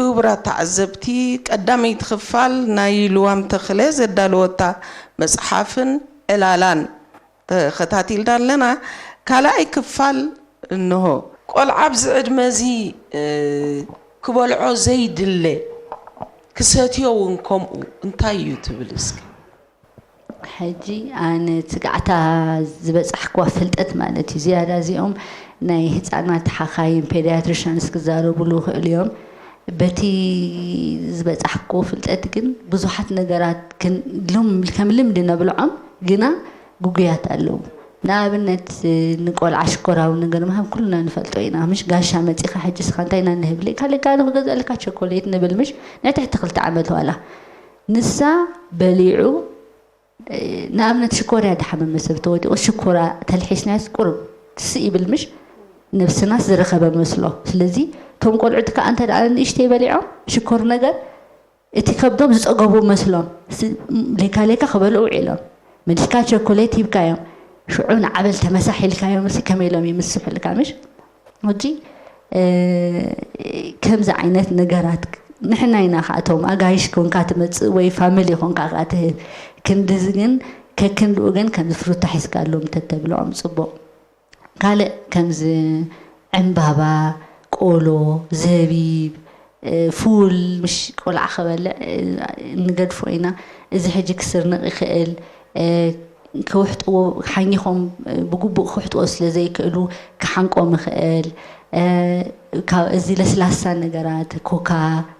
ክቡራት ተዓዘብቲ፣ ቀዳመይቲ ክፋል ናይ ልዋም ተኽለ ዘዳለወታ መጽሓፍን ዕላላን ተኸታቲልና ኣለና። ካልኣይ ክፋል እንሆ። ቆልዓ ኣብዚ ዕድመ እዚ፣ እ፣ ክበልዖ ዘይድለ፣ ክሰትዮ እውን ከምኡ፣ እንታይ እዩ ትብል እስኪ? ሕጂ ኣነ ትግዓታ ዝበጻሕክዋ ፍልጠት ማለት እዩ። ዝያዳ እዚኦም ናይ ህጻናት ሓኻይም፣ ፔዲያትሪሻንስ ክዛረቡሉ ይኽእሉ እዮም። በቲ ዝበጻሕክዎ ፍልጠት ግን ብዙሓት ነገራት ክን-፣ ሉም-፣ ከም ልምዲ ነብልዖም ግና ግጉያት ኣለዉ። ንኣብነት ንቆልዓ ሽኮራዊ ነገር ምሃብ ኩልና ንፈልጦ ኢና። ምሽ ጋሻ መጺኻ ሕጂ ስኻ እንታይ ኢና ንህብ? ሌካ ሌካ ንክገዝኣልካ ቸኮሌት ንብል ምሽ ናይ ትሕቲ ክልተ ዓመት ዋላ። ንሳ በሊዑ ንኣብነት ሽኮርያ ድሓመመ ሰብ ተወዲቑ ሽኮራ ተልሒስናዮስ ቁሩብ ትስእ ይብል ምሽ ነብስናስ ዝረኸበ መስሎ። ስለዚ እቶም ቆልዑት ከዓ እንተ ደኣ ንእሽተይ በሊዖም ሽኮር ነገር እቲ ከብዶም ዝጸገቡ መስሎም ስ-፣ ሌካ ሌካ ክበልዑ ውዒሎም። መሊስካ ቸኮሌት ሂብካዮም ሽዑ ንዓበል ተመሳሒልካዮም ሲ ከመይ ኢሎም ይምስሑልካ ምሽ? ሕጂ ከምዚ ዓይነት ነገራት ንሕና ኢና ካብቶም ኣጋይሽ ኮንካ ትመፅእ ወይ ፋሚሊ ኮንካ ከኣ ትህብ። ክንድዚ ግን ከክንድኡ ግን ከምዚ ፍሩታ ሒዝካሎም ተተብልዖም ፅቡቕ። ካልእ ከምዚ ዕምባባ፣ ቆሎ፣ ዘቢብ፣ ፉል ምሽ ቆልዓ ክበልዕ ንገድፎ ኢና። እዚ ሕጂ ክስርንቕ ይኽእል። ክውሕጥዎ ሓኚኾም ብግቡእ ክውሕጥዎ ስለ ዘይክእሉ ክሓንቆም ይኽእል። ካብ እዚ ለስላሳ ነገራት ኮካ፣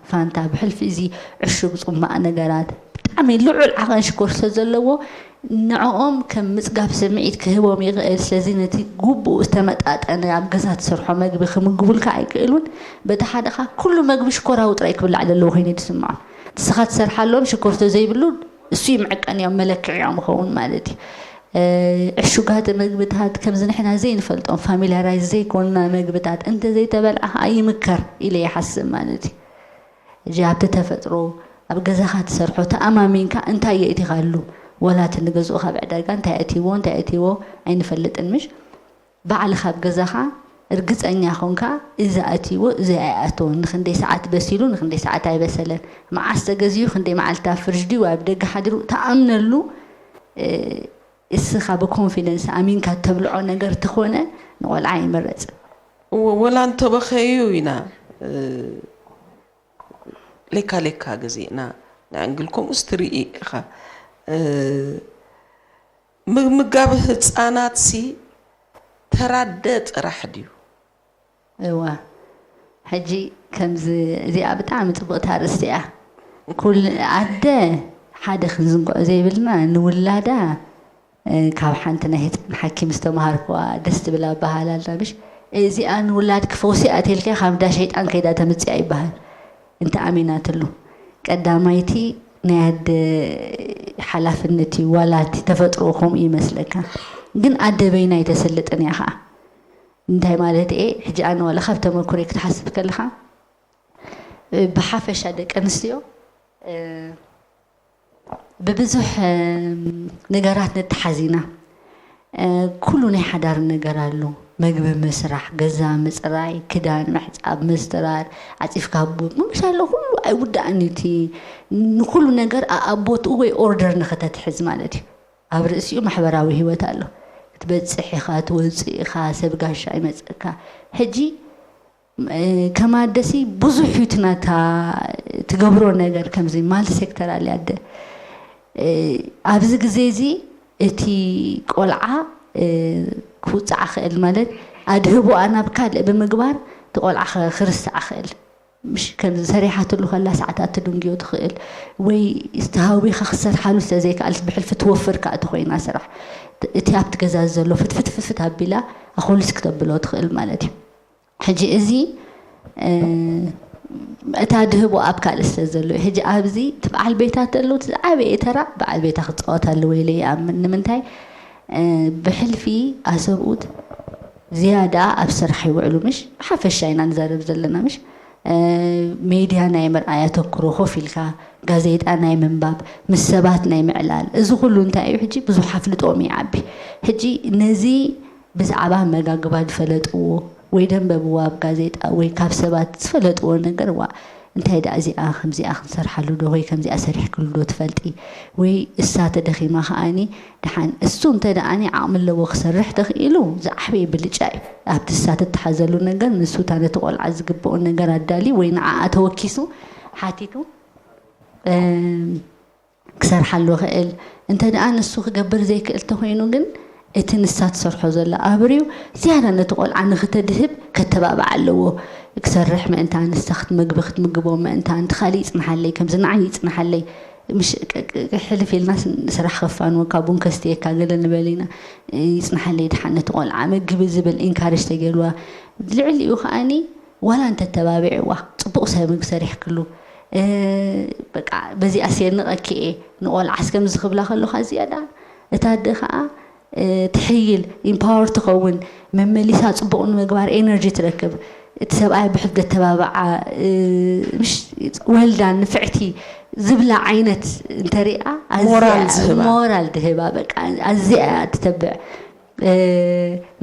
ፋንታ፣ ብሕልፊ እዚ ዕሹግ ጽማቕ ነገራት ብጣዕሚ ልዑል ዓቐን ሽኮር ስለ ዘለዎ ንዕኦም ከም ምጽጋብ ስምዒት ክህቦም ይኽእል። ስለዚ ነቲ ግቡእ ዝተመጣጠነ ኣብ ገዛ ትሰርሖ መግቢ ክምግቡልካ ኣይክእሉን። በቲ ሓደ ኸኣ ኩሉ መግቢ ሽኮራዊ ጥራይ ክብላዕ ዘለዎ ኮይኑ እዩ ዝስምዖም። ንስኻ ትሰርሓሎም ሽኮር ተዘይብሉ እሱ እዩ መዐቀኒኦም መለክዒኦም ይኸውን ማለት እዩ። ዕሹጋት መግብታት ከምዚ ንሕና ዘይንፈልጦም ፋሚላራይዝ ዘይኮንና መግብታት እንተዘይተበልዓ ከዓ ይምከር ኢለ ይሓስብ ማለት እዩ። ሕጂ ኣብቲ ተፈጥሮ ኣብ ገዛኻ ትሰርሖ ተኣማሚንካ እንታይ የእቲኻሉ? ወላ እቲ ንገዝኡ ካብ ዕዳጋ እንታይ ኣእትይዎ እንታይ ኣእትይዎ ኣይንፈልጥን ምሽ? ባዕልኻ ኣብ ገዛኻ እርግፀኛ ኾንካ እዚ ኣእትይዎ እዚ ኣይኣተወን፣ ንኽንደይ ሰዓት በሲሉ ንኽንደይ ሰዓት ኣይበሰለን፣ መዓስ ተገዚኡ ክንደይ መዓልቲ ኣብ ፍርጅ ድዩ ኣብ ደገ ሓዲሩ ተኣምነሉ። እስኻ ብኮንፊደንስ ኣሚንካ ተብልዖ ነገር ተኾነ ንቆልዓ ይምረፅ። ወላ እንተበኸዩ ኢና ሌካ ሌካ ግዜ ኢና ንዕንግል። ከምኡስ ትርኢ ኢኻ ምምጋብ ህፃናትሲ ተራደ ጥራሕ ድዩ? እዋ ሕጂ ከምዚ እዚኣ ብጣዕሚ ፅቡቕቲ ኣርእስቲ እያ። ኩል ኣደ ሓደ ክንዝንግዖ ዘይብልና ንውላዳ ካብ ሓንቲ ናይ ህፃን ሓኪም ዝተምሃርክዋ ደስ ትብል ኣበሃህላ ኣላ ምሽ? እዚኣ ንውላድኪ ፈውሲ እያ ተልክያ ካብ እንዳ ሸይጣን ከይዳ ተምፅያ ይበሃል። እንተ ኣሚናትሉ ቀዳማይቲ ናይ ኣደ ሓላፍነት እዩ። ዋላ እቲ ተፈጥሮ ከምኡ ይመስለካ ግን ኣደ በይና ኣይተስልጥን እያ ከዓ። እንታይ ማለት እየ? ሕጂ ኣነ ዋላ ካብ ተመኩረይ ክትሓስብ ከለኻ ብሓፈሻ ደቂ ኣንስትዮ ብብዙሕ ነገራት ንተሓዝ ኢና። ኩሉ ናይ ሓዳር ነገር ኣሎ። መግቢ ምስራሕ፣ ገዛ ምፅራይ፣ ክዳን ምሕፃብ፣ ምስትራር፣ ዓፂፍካ ቡን ምምሻሎ ኩሉ ኣይውዳእን እዩ። እቲ ንኩሉ ነገር ኣኣቦትኡ ወይ ኦርደር ንኸተትሕዝ ማለት እዩ። ኣብ ርእሲኡ ማሕበራዊ ህይወት ኣሎ። ክትበፅሕ ኢኻ፣ ትወፅእ ኢኻ፣ ሰብ ጋሻ ይመፀካ። ሕጂ ከም ኣደሲ ብዙሕ እዩ እቲ ናታ ትገብሮ ነገር። ከምዚ ማልቲ ሴክተር ኣለ ኣደ ኣብዚ ግዜ እዚ እቲ ቆልዓ ክውፃዕ ክእል ማለት ኣድህቦኣ ናብ ካልእ ብምግባር እቲ ቆልዓ ክርስዓ ክእል። ምሽ ከም ሰሪሓትሉ ከላ ሰዓታት ትድንግዮ ትኽእል ወይ ዝተሃዊኻ ክሰርሓሉ ስለ ዘይከኣልስ ብሕልፊ ትወፍር ከኣ ተኾይና ስራሕ እቲ ኣብቲ ገዛ ዘሎ ፍትፍት ፍትፍት ኣቢላ ኣኾልስ ክተብሎ ትኽእል ማለት እዩ። ሕጂ እዚ እታ ድህቦ ኣብ ካልእ ስለ ዘሎ እዩ። ሕጂ ኣብዚ እቲ በዓል ቤታ ተሎ እቲ ዝዓበየ ተራ በዓል ቤታ ክፃወት ኣለዎ ኢለ ይኣምን። ንምንታይ ብሕልፊ ኣሰብኡት ዝያዳ ኣብ ስራሕ ይውዕሉ ምሽ ሓፈሻ ኢና ንዛረብ ዘለና ምሽ ሜድያ ናይ ምርኣይ ኣተኩሮ ኮፍ ኢልካ ጋዜጣ ናይ ምንባብ ምስ ሰባት ናይ ምዕላል እዚ ኩሉ እንታይ እዩ ሕጂ ብዙሕ ኣፍልጦም ይዓቢ። ሕጂ ነዚ ብዛዕባ ኣመጋግባ ዝፈለጥዎ ወይ ደንበብዎ ኣብ ጋዜጣ ወይ ካብ ሰባት ዝፈለጥዎ ነገር ዋ እንታይ ደኣ እዚኣ ከምዚኣ ክንሰርሓሉ ዶ ወይ ከምዚኣ ሰሪሕክሉ ዶ ትፈልጢ? ወይ እሳ ተደኺማ ከኣኒ ደሓን እሱ እንተ ደኣኒ ዓቕሚ ኣለዎ ክሰርሕ ተኽኢሉ ዝዓበየ ብልጫ እዩ። ኣብቲ እሳ ትተሓዘሉ ነገር ንሱ እታ ነቲ ቆልዓ ዝግብኦ ነገር ኣዳልዩ ወይ ንዓኣ ተወኪሱ ሓቲቱ ክሰርሓሉ ይኽእል። እንተ ደኣ ንሱ ክገብር ዘይክእል ተኾይኑ ግን እቲ ንሳ ትሰርሖ ዘላ ኣብርዩ ዝያዳ ነቲ ቆልዓ ንኽተድህብ ከተባብዓ ኣለዎ። ክሰርሕ ምእንታን ንሳ ክትመግቢ ክትምግቦ ምእንታን እቲ ካሊእ ይጽንሓለይ ከምዚ ንዓይ ይጽንሓለይ ምሽ ሕልፍ ኢልናስ ስራሕ ከፋንወካ ቡን ከስትየካ ገለ ንበል ኢና ይጽንሓለይ ድሓን ነቲ ቆልዓ መግቢ ዝብል ኢንካሬጅ ተገይርዋ ልዕሊኡ ከኣኒ ዋላ እንተተባቢዕዋ ጽቡቕ ሰብ ሰሪሕክሉ በቃ በዚኣ ስየንቐኪ እየ ንቆልዓስ ከምዚ ክብላ ከለኻ እዚኣ ደኣ እታ ኣደ ከዓ ትሕይል ኢምፓወር ትኸውን መመሊሳ ፅቡቕ ንምግባር ኤነርጂ ትረክብ እቲ ሰብኣይ ብሕልፍ ደተባብዓ ምሽ ወልዳ ንፍዕቲ ዝብላ ዓይነት እንተሪኣ ሞራል ዝህባ ሞራል ድህባ በቃ ኣዚኣ ትተብዕ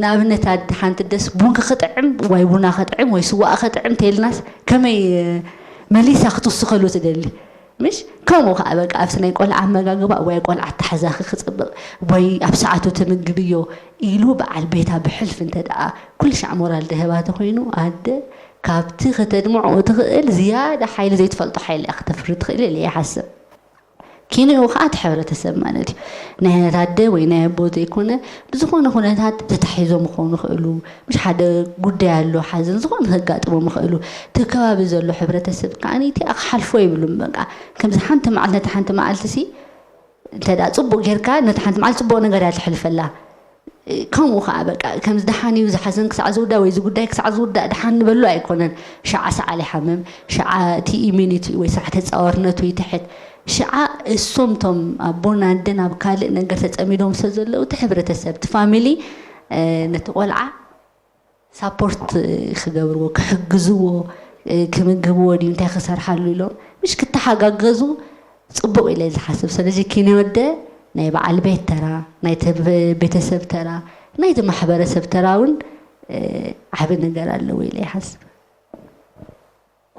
ንኣብነት ኣደ ሓንቲ ደስ ቡንኪ ክጥዕም ወይ ቡና ክጥዕም ወይ ስዋኣ ክጥዕም ተልናስ ከመይ መሊሳ ክትውስኸሉ ትደሊ ምሽ ከምኡ ከዓ በቃ ኣብቲ ናይ ቆልዓ ኣመጋግባ ወይ ቆልዓ ኣተሓዛኺ ክፅብቕ ወይ ኣብ ሰዓቱ ትምግብዮ ኢሉ በዓል ቤታ ብሕልፊ እንተ ደኣ ኩሉ ሻዕ ሞራል ደህባ ተኮይኑ ኣደ ካብቲ ከተድምዖ ትኽእል ዝያዳ ሓይሊ ዘይትፈልጦ ሓይሊ እያ ክተፍሪ ትኽእል ኢለ ይሓስብ። ኪንኡ ከዓ እቲ ሕብረተሰብ ማለት እዩ ናይ ኣደ ወይ ናይ ኣቦ ዘይኮነ ብዝኾነ ኩነታት ተታሒዞም ክኾኑ ይኽእሉ ምሽ ሓደ ጉዳይ ኣሎ ሓዘን ዝኾነ ከጋጥሞም ይኽእሉ እቲ ከባቢ ዘሎ ሕብረተሰብ ከዓ እቲኣ ክሓልፎ ይብሉም በቃ ከምዚ ሓንቲ መዓልቲ ነቲ ሓንቲ መዓልቲ ሲ እንተ ደኣ ፅቡቕ ጌርካ ነቲ ሓንቲ መዓልቲ ፅቡቕ ነገር እያ ትሕልፈላ ከምኡ ከዓ በቃ ከምዚ ደሓን እዩ ዝሓዘን ክሳዕ ዝውዳእ ወይ ዝጉዳይ ክሳዕ ዝውዳእ ደሓን ንበሉ ኣይኮነን ሸዓ ሰዓል ይሓምም ሸዓ እቲ ኢሚኒቲ ወይ ሰዓተ ፃወርነቱ ይትሕት ሽዓ እሶም ቶም ኣቦን ኣደን ኣብ ካልእ ነገር ተፀሚዶም ስለ ዘለዉ እቲ ሕብረተሰብ እቲ ፋሚሊ ነቲ ቆልዓ ሳፖርት ክገብርዎ ክሕግዝዎ ክምግብዎ ድዩ እንታይ ክሰርሓሉ ኢሎም ምሽ ክተሓጋገዙ ፅቡቕ ኢለ ዝሓስብ ስለዚ ኪንዮደ ናይ በዓል ቤት ተራ ናይቲ ቤተሰብ ተራ ናይቲ ማሕበረሰብ ተራ እውን ዓቢ ነገር ኣለዎ ኢለ ይሓስብ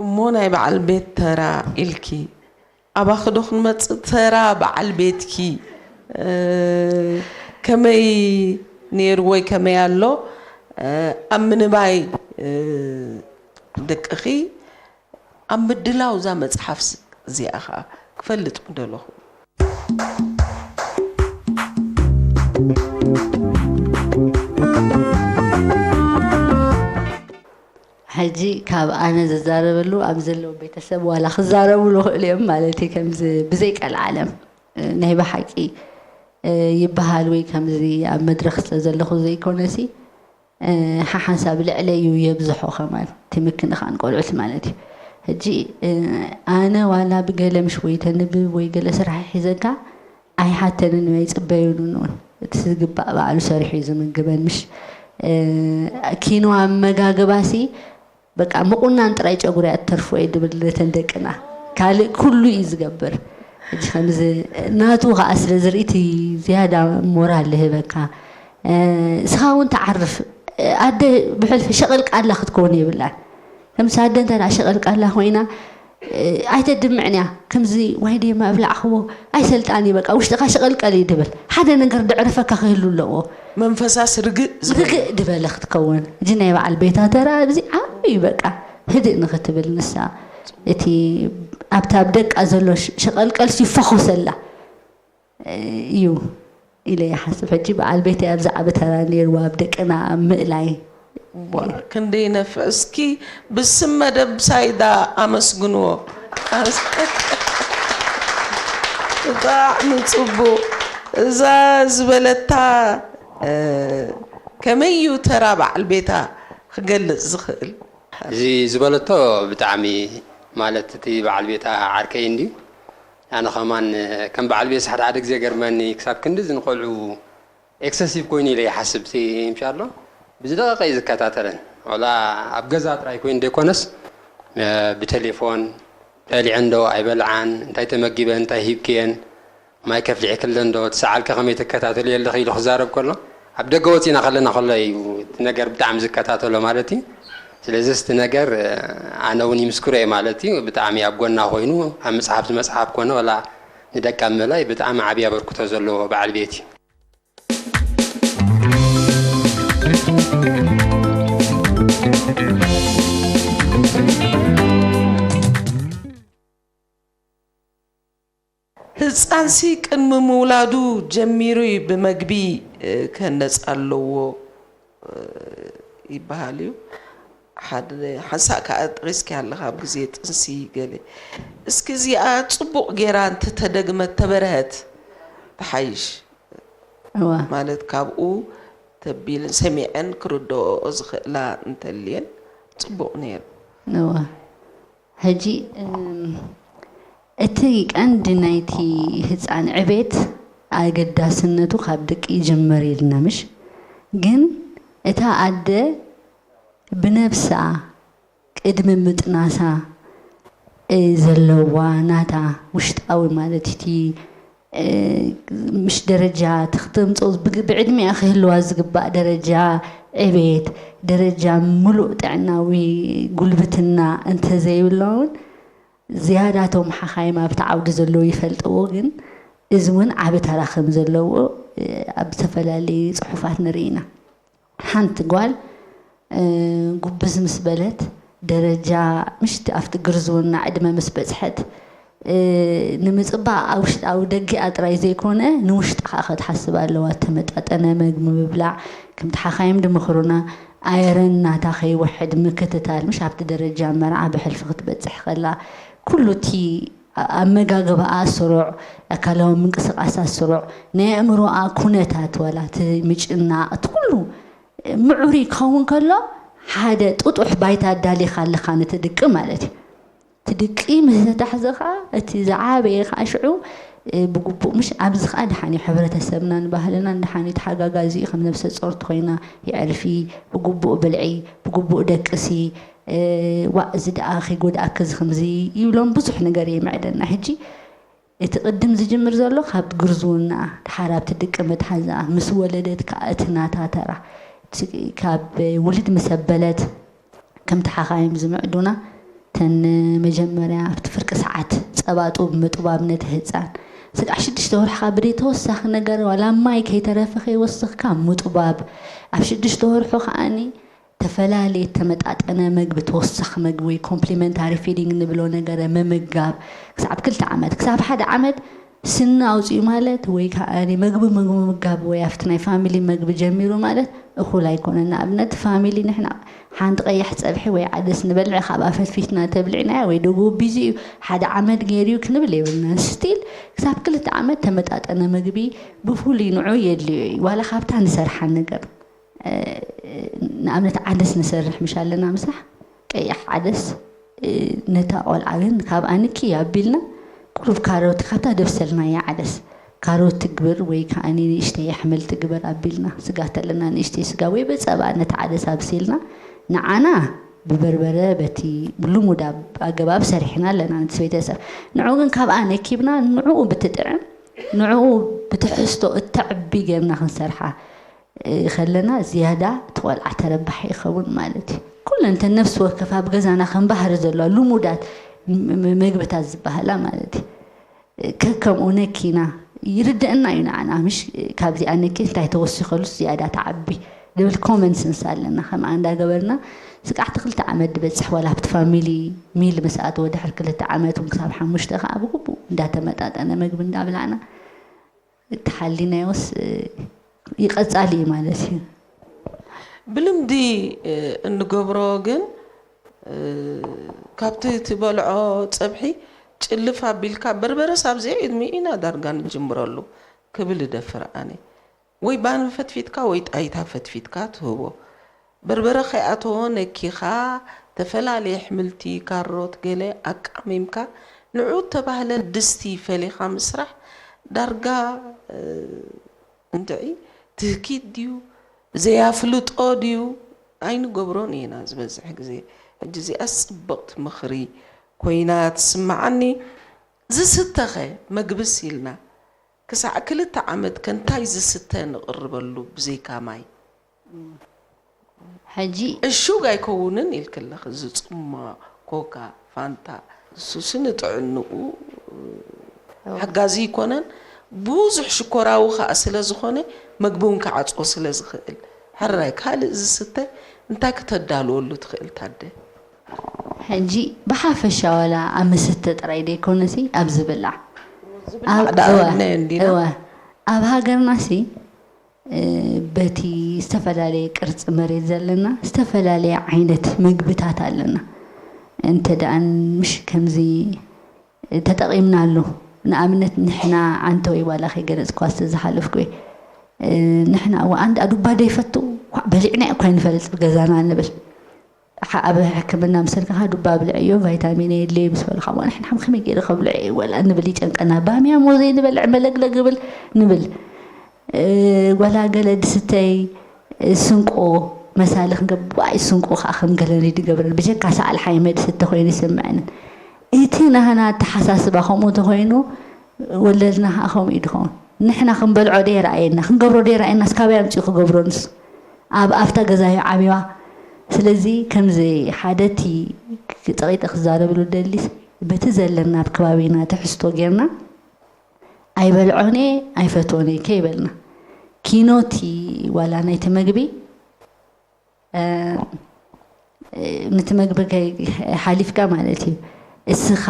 እሞ ናይ በዓል ቤት ተራ ኢልኪ ኣባኺ ዶ ክንመጽእ ተራ በዓል ቤትኪ ከመይ ነይሩ ወይ ከመይ ኣሎ ኣብ ምንባይ ደቅኺ ኣብ ምድላው እዛ መጽሓፍ እዚኣ ኸዓ ክፈልጥ ምደለኹ ሕጂ ካብ ኣነ ዝዛረበሉ ኣብ ዘለዉ ቤተሰብ ዋላ ክዛረቡ ዝኽእሉ እዮም ማለት እዩ ከምዚ ብዘይ ቀልዓለም ናይ ብሓቂ ይበሃል ወይ ከምዚ ኣብ መድረኽ ስለ ዘለኹ ዘይኮነሲ ሓሓንሳብ ልዕለይ እዩ የብዝሖ ከማን እቲ ምክንኻን ቆልዑት ማለት እዩ ሕጂ ኣነ ዋላ ብገለ ምሽ ወይ ተንብብ ወይ ገለ ስራሕ ሒዘካ ኣይሓተንን ወይ ጽበዩንን እውን እቲ ዝግባእ ባዕሉ ሰሪሑ እዩ ዝምግበን ምሽ ኪኖ ኣመጋግባሲ በቃ ምቁናን ጥራይ ጨጉሪ ኣትተርፎ እየ ድብል ነተን ደቅና ካልእ ኩሉ እዩ ዝገብር ሕጂ ከምዚ ናቱ ከዓ ስለ ዝርኢ እቲ ዝያዳ ሞራል ዝህበካ እስኻ እውን ትዓርፍ ኣደ ብሕልፊ ሸቐልቃላ ክትከውን የብላን ከምዚ ኣደ እንተ ሸቐልቃላ ኮይና ኣይተድምዕን እያ ከምዚ ዋይ ድየ ምብላዕኽዎ ኣይሰልጣን እዩ በቃ ውሽጥኻ ሸቐልቀል እዩ ድብል ሓደ ነገር ደዕርፈካ ክህሉ ኣለዎ መንፈሳስ ርግእ ዝብል ርግእ ድበለ ክትከውን እዚ ናይ በዓል ቤታ ተራ እዚ ዓብዩ በቃ ህድእ ንክትብል ንሳ እቲ ኣብታ ኣብ ደቃ ዘሎ ሸቐልቀልሲ ይፈኾሰላ እዩ ኢለ ይሓስብ ሕጂ በዓል ቤተይ ኣብዚ ዓቢ ተራ ነይርዋ ኣብ ደቅና ኣብ ምእላይ ክንደይ ነፍዕ እስኪ ብስም መደብ ሳይዳ ኣመስግንዎ ብጣዕሚ ጽቡቅ እዛ ዝበለታ ከመይ እዩ ተራ በዓል ቤታ ክገልጽ ዝኽእል እዚ ዝበለቶ ብጣዕሚ ማለት እቲ በዓል ቤታ ዓርከይ እንድዩ ኣነ ከማን ከም በዓል ቤት ሓደ ሓደ ግዜ ገርመኒ ክሳብ ክንድዚ ንቆልዑ ኤክሰሲቭ ኮይኑ ኢለ ይሓስብ እቲ ምሻሎ ብዝደቀቀ እዩ ዝከታተለን ዋላ ኣብ ገዛ ጥራይ ኮይኑ ዘይኮነስ ብቴሌፎን በሊዐን ዶ ኣይበልዓን እንታይ ተመጊበን እንታይ ሂብክየን ማይ ከፍሊዕክለን ዶ ትሰዓልከ ከመይ ትከታተልዮ ኣለኺ ኢሉ ክዛረብ ከሎ ኣብ ደገ ወፂና ከለና ከሎ እዩ እቲ ነገር ብጣዕሚ ዝከታተሎ ማለት እዩ ስለዚ እቲ ነገር ኣነ እውን ይምስክሮ እየ ማለት እዩ። ብጣዕሚ ኣብ ጎና ኮይኑ ኣብ መፅሓፍ ዝመፅሓፍ ኮነ ወላ ንደቃ ምእላይ ብጣዕሚ ዓብዪ ኣበርክቶ ዘለዎ በዓል ቤት እዩ። ህፃንሲ ቅድሚ ምውላዱ ጀሚሩ ብመግቢ ክህነፅ ኣለዎ ይበሃል እዩ። ሓደ ሓንሳእ ከዓ ጠቒስኪ ኣለኻ ኣብ ግዜ ጥንሲ ገለ። እስኪ እዚኣ ፅቡቕ ጌራ እንተተደግመት ተበርሀት ትሓይሽ እዋ ማለት ካብኡ ተቢልን ሰሚዐን ክርድኦ ዝኽእላ እንተልየን ፅቡቕ ነይሩ። እዋ ሕጂ እቲ ቀንዲ ናይቲ ህፃን ዕቤት ኣገዳስነቱ ካብ ደቂ ይጅምር ኢልና ምሽ ግን እታ ኣደ ብነብሳ ቅድሚ ምጥናሳ ዘለዋ ናታ ውሽጣዊ ማለት እቲ ምሽ ደረጃ ትክተምፅኦ ብዕድሚኣ ክህልዋ ዝግባእ ደረጃ ዕቤት ደረጃ ምሉእ ጥዕናዊ ጉልብትና እንተዘይብላ እውን ዝያዳ እቶም ሓኻይም ኣብቲ ዓውዲ ዘለዉ ይፈልጥዎ ግን እዚ እውን ዓቢ ተራ ከም ዘለዎ ኣብ ዝተፈላለዩ ፅሑፋት ንርኢ ኢና ሓንቲ ጓል ጉብዝ ምስ በለት ደረጃ ምሽቲ ኣብቲ ግርዝውና ዕድመ ምስ በፅሐት ንምፅባቕ ኣብ ውሽጣዊ ደጊኣ ጥራይ ዘይኮነ ንውሽጣ ከዓ ክትሓስብ ኣለዋ ተመጣጠነ መግቢ ምብላዕ ከምቲ ሓኻይም ድምኽሩና ኣየረን ናታ ከይውሕድ ምክትታል ምሽ ኣብቲ ደረጃ መርዓ ብሕልፊ ክትበፅሕ ከላ ኩሉ እቲ ኣመጋግባኣ ስሩዕ ኣካላዊ ምንቅስቃሳ ስሩዕ ናይ ኣእምሮኣ ኩነታት ዋላ እቲ ምጭናቕ እቲ ኩሉ ምዑሪ ክኸውን ከሎ ሓደ ጥጡሕ ባይታ ኣዳሊኻ ኣለኻ ነቲ ድቂ ማለት እዩ። እቲ ድቂ ምስ ተታሕዘ ከዓ እቲ ዝዓበየ ከዓ ሽዑ ብግቡእ ምሽ ኣብዚ ከዓ ደሓን እዩ ሕብረተሰብናን ባህልናን ደሓን እዩ ተሓጋጋዚ እዩ ከም ነብሰ ፆርቲ ኮይና የዕርፊ ብግቡእ ብልዒ ብግቡእ ደቅሲ ዋእ እዚ ደኣ ከይጎድኣኪ እዚ ከምዚ ይብሎም ብዙሕ ነገር የምዕደና ሕጂ እቲ ቅድም ዝጅምር ዘሎ ካብ ግርዝውና ድሓር ኣብቲ ድቂ መትሓዛ ምስ ወለደት ከዓ እቲ ናታ ተራ ካብ ውልድ ምስ ኣበለት ከምቲ ሓኻይም ዝምዕዱና ተን መጀመርያ ኣብቲ ፍርቂ ሰዓት ፀባጡ ብምጥባብ ነቲ ህፃን ስጋዕ ሽዱሽተ ወርሕኻ ብደይ ተወሳኺ ነገር ዋላ ማይ ከይተረፈ ከይወሰኽካ ምጥባብ ኣብ ሽዱሽተ ወርሑ ከዓኒ ተፈላለየ ተመጣጠነ መግቢ ተወሳኺ መግቢ ወይ ኮምፕሊመንታሪ ፊዲንግ ንብሎ ነገረ ምምጋብ ክሳብ ክልተ ዓመት ክሳብ ሓደ ዓመት ስኒ ኣውፅኡ ማለት ወይ ከዓ መግቢ ምግቢ ምጋብ ወይ ኣብቲ ናይ ፋሚሊ መግቢ ጀሚሩ ማለት እኹል ኣይኮነን። ንኣብነት ፋሚሊ ንሕና ሓንቲ ቀያሕ ፀብሒ ወይ ዓደስ ንበልዕ ካብኣ ፈትፊትና ተብልዕናያ ወይ ደጉ ቢዚ እዩ ሓደ ዓመት ገይሩ እዩ ክንብል የብልናን። ስቲል ክሳብ ክልተ ዓመት ተመጣጠነ መግቢ ብፍሉይ ንዑ የድልዮ እዩ ዋላ ካብታ ንሰርሓ ነገር ንኣብነት ዓደስ ንሰርሕ ምሽ ኣለና ምሳሕ ቀያሕ ዓደስ ነታ ቆልዓ ግን ካብ ኣንኪ ኣቢልና ቁሩብ ካሮት ካብታ ደብሰልናያ ዓደስ ካሮት ትግብር ወይ ከዓ ንእሽተይ ኣሕምልቲ ግበር ኣቢልና ስጋ ተለና ንእሽተይ ስጋ ወይ በፀባ ነቲ ዓደስ ኣብሲልና ንዓና ብበርበረ በቲ ልሙድ ኣገባብ ሰሪሕና ኣለና ነቲ ቤተሰብ ንዑ ግን ካብ ኣነኪብና ንዕኡ ብትጥዕም ንዕኡ ብትሕዝቶ እተዕቢ ጌርና ክንሰርሓ ከለና ዝያዳ እቲ ቆልዓ ተረባሒ ይኸውን ማለት እዩ። ኩለን እተን ነፍሲ ወከፍ ኣብ ገዛና ከም ባህሪ ዘለዋ ልሙዳት መግብታት ዝበሃላ ማለት እዩ። ከከምኡ ነኪና ይርደአና እዩ ንዓና ምሽ ካብዚኣ ነኪ እንታይ ተወሲኸሉስ ዝያዳ ተዓቢ ዝብል ኮመን ስንስ ኣለና ከምኣ እንዳገበርና ስቃዕቲ ክልተ ዓመት ዝበፅሕ ዋላ ኣብቲ ፋሚሊ ሚል ምስ ኣተወ ድሕር ክልተ ዓመት እውን ክሳብ ሓሙሽተ ከዓ ብግቡእ እንዳተመጣጠነ መግቢ እንዳብላዕና ተሓሊናዮስ ይቐጻል እዩ ማለት እዩ። ብልምዲ እንገብሮ ግን ካብቲ ትበልዖ ፀብሒ ጭልፍ ኣቢልካ በርበረስ ኣብዚኣ ዕድሚኡ ኢና ዳርጋ ንጅምረሉ ክብል እደፍር ኣነ። ወይ ባኒ ፈትፊትካ ወይ ጣይታ ፈትፊትካ ትህቦ። በርበረ ከይኣተዎ ነኪኻ ተፈላለየ ኣሕምልቲ፣ ካሮት፣ ገለ ኣቃሚምካ ንዑ እተባህለ ድስቲ ፈሊኻ ምስራሕ ዳርጋ እንድዒ ትህኪት ድዩ ዘያፍልጦ ድዩ ኣይንገብሮን ኢና ዝበዝሕ ግዜ። ሕጂ እዚኣስ ጽብቕቲ ምኽሪ ኮይና ትስምዓኒ። ዝስተኸ መግብስ ኢልና ክሳዕ ክልተ ዓመት ከ እንታይ ዝስተ ንቕርበሉ ብዘይካ ማይ? ሕጂ እሹግ ኣይከውንን ኢልክለኽ፣ እዚ ጽማ፣ ኮካ፣ ፋንታ፣ እሱሲ ንጥዕንኡ ሓጋዚ ኣይኮነን። ብዙሕ ሽኮራዊ ከኣ ስለ ዝኾነ፣ መግቢ እውን ክዓጽዎ ስለ ዝኽእል። ሕራይ ካልእ ዝስተ እንታይ ክተዳልወሉ ትኽእል ታደ? ሕጂ ብሓፈሻ ዋላ ኣብ መስተ ጥራይ ደይኮነሲ ኣብ ዝብላዕ ዝብላዕ ደኣ እወ፣ እብልናዮ እንዲና። እወ። ኣብ ሃገርናሲ በቲ ዝተፈላለየ ቅርፂ መሬት ዘለና ዝተፈላለየ ዓይነት ምግብታት ኣለና። እንተ ደኣ ምሽ ከምዚ ተጠቒምናሉ፣ ንኣብነት ንሕና ዓንተ ወይ ዋላ ከይገለፅኳ ዝተዝሓለፍኩ እየ። ንሕና እዋ ኣንድ ኣዱባ ደይፈቱ በሊዕና እኳ ይንፈልጥ ብገዛና ንብል። ኣብ ሕክምና ምስ ከድካ ዱባ ብልዕዮ ቫይታሚን የድልዮ ምስ በልካ እሞ ንሕና ከመይ ገይረ ከብልዖ እየ ወላ ንብል ይጨንቀና። ባምያ ሞ ዘይንበልዕ መለግለግ ብል ንብል። ዋላ ገለ ድስተይ ስንቆ መሳሊ ክንገብር ዋይ ስንቆ ከዓ ከም ገለ ንድገብረን ብጀካ ሰዓል ሓይመ ድስተ ኮይኑ ይስምዐንን። እቲ ናህና ኣተሓሳስባ ከምኡ ተኮይኑ ወለድና ከዓ ከምኡ እዩ ድኸውን። ንሕና ክንበልዖ ዶ የረኣየና ክንገብሮ ዶ የረኣየና ስካበይ ኣምፅኡ ክገብሮ ንሱ ኣብ ኣፍታ ገዛዮ ዓብዋ። ስለዚ ከምዚ ሓደ እቲ ፀቂጠ ክዛረብሉ ደሊስ በቲ ዘለና ኣብ ከባቢና ትሕዝቶ ጌርና ኣይበልዖን እየ ኣይፈትዎን እየ ከይበልና ኪኖቲ ዋላ ናይቲ መግቢ ነቲ መግቢ ሓሊፍካ ማለት እዩ። እስኻ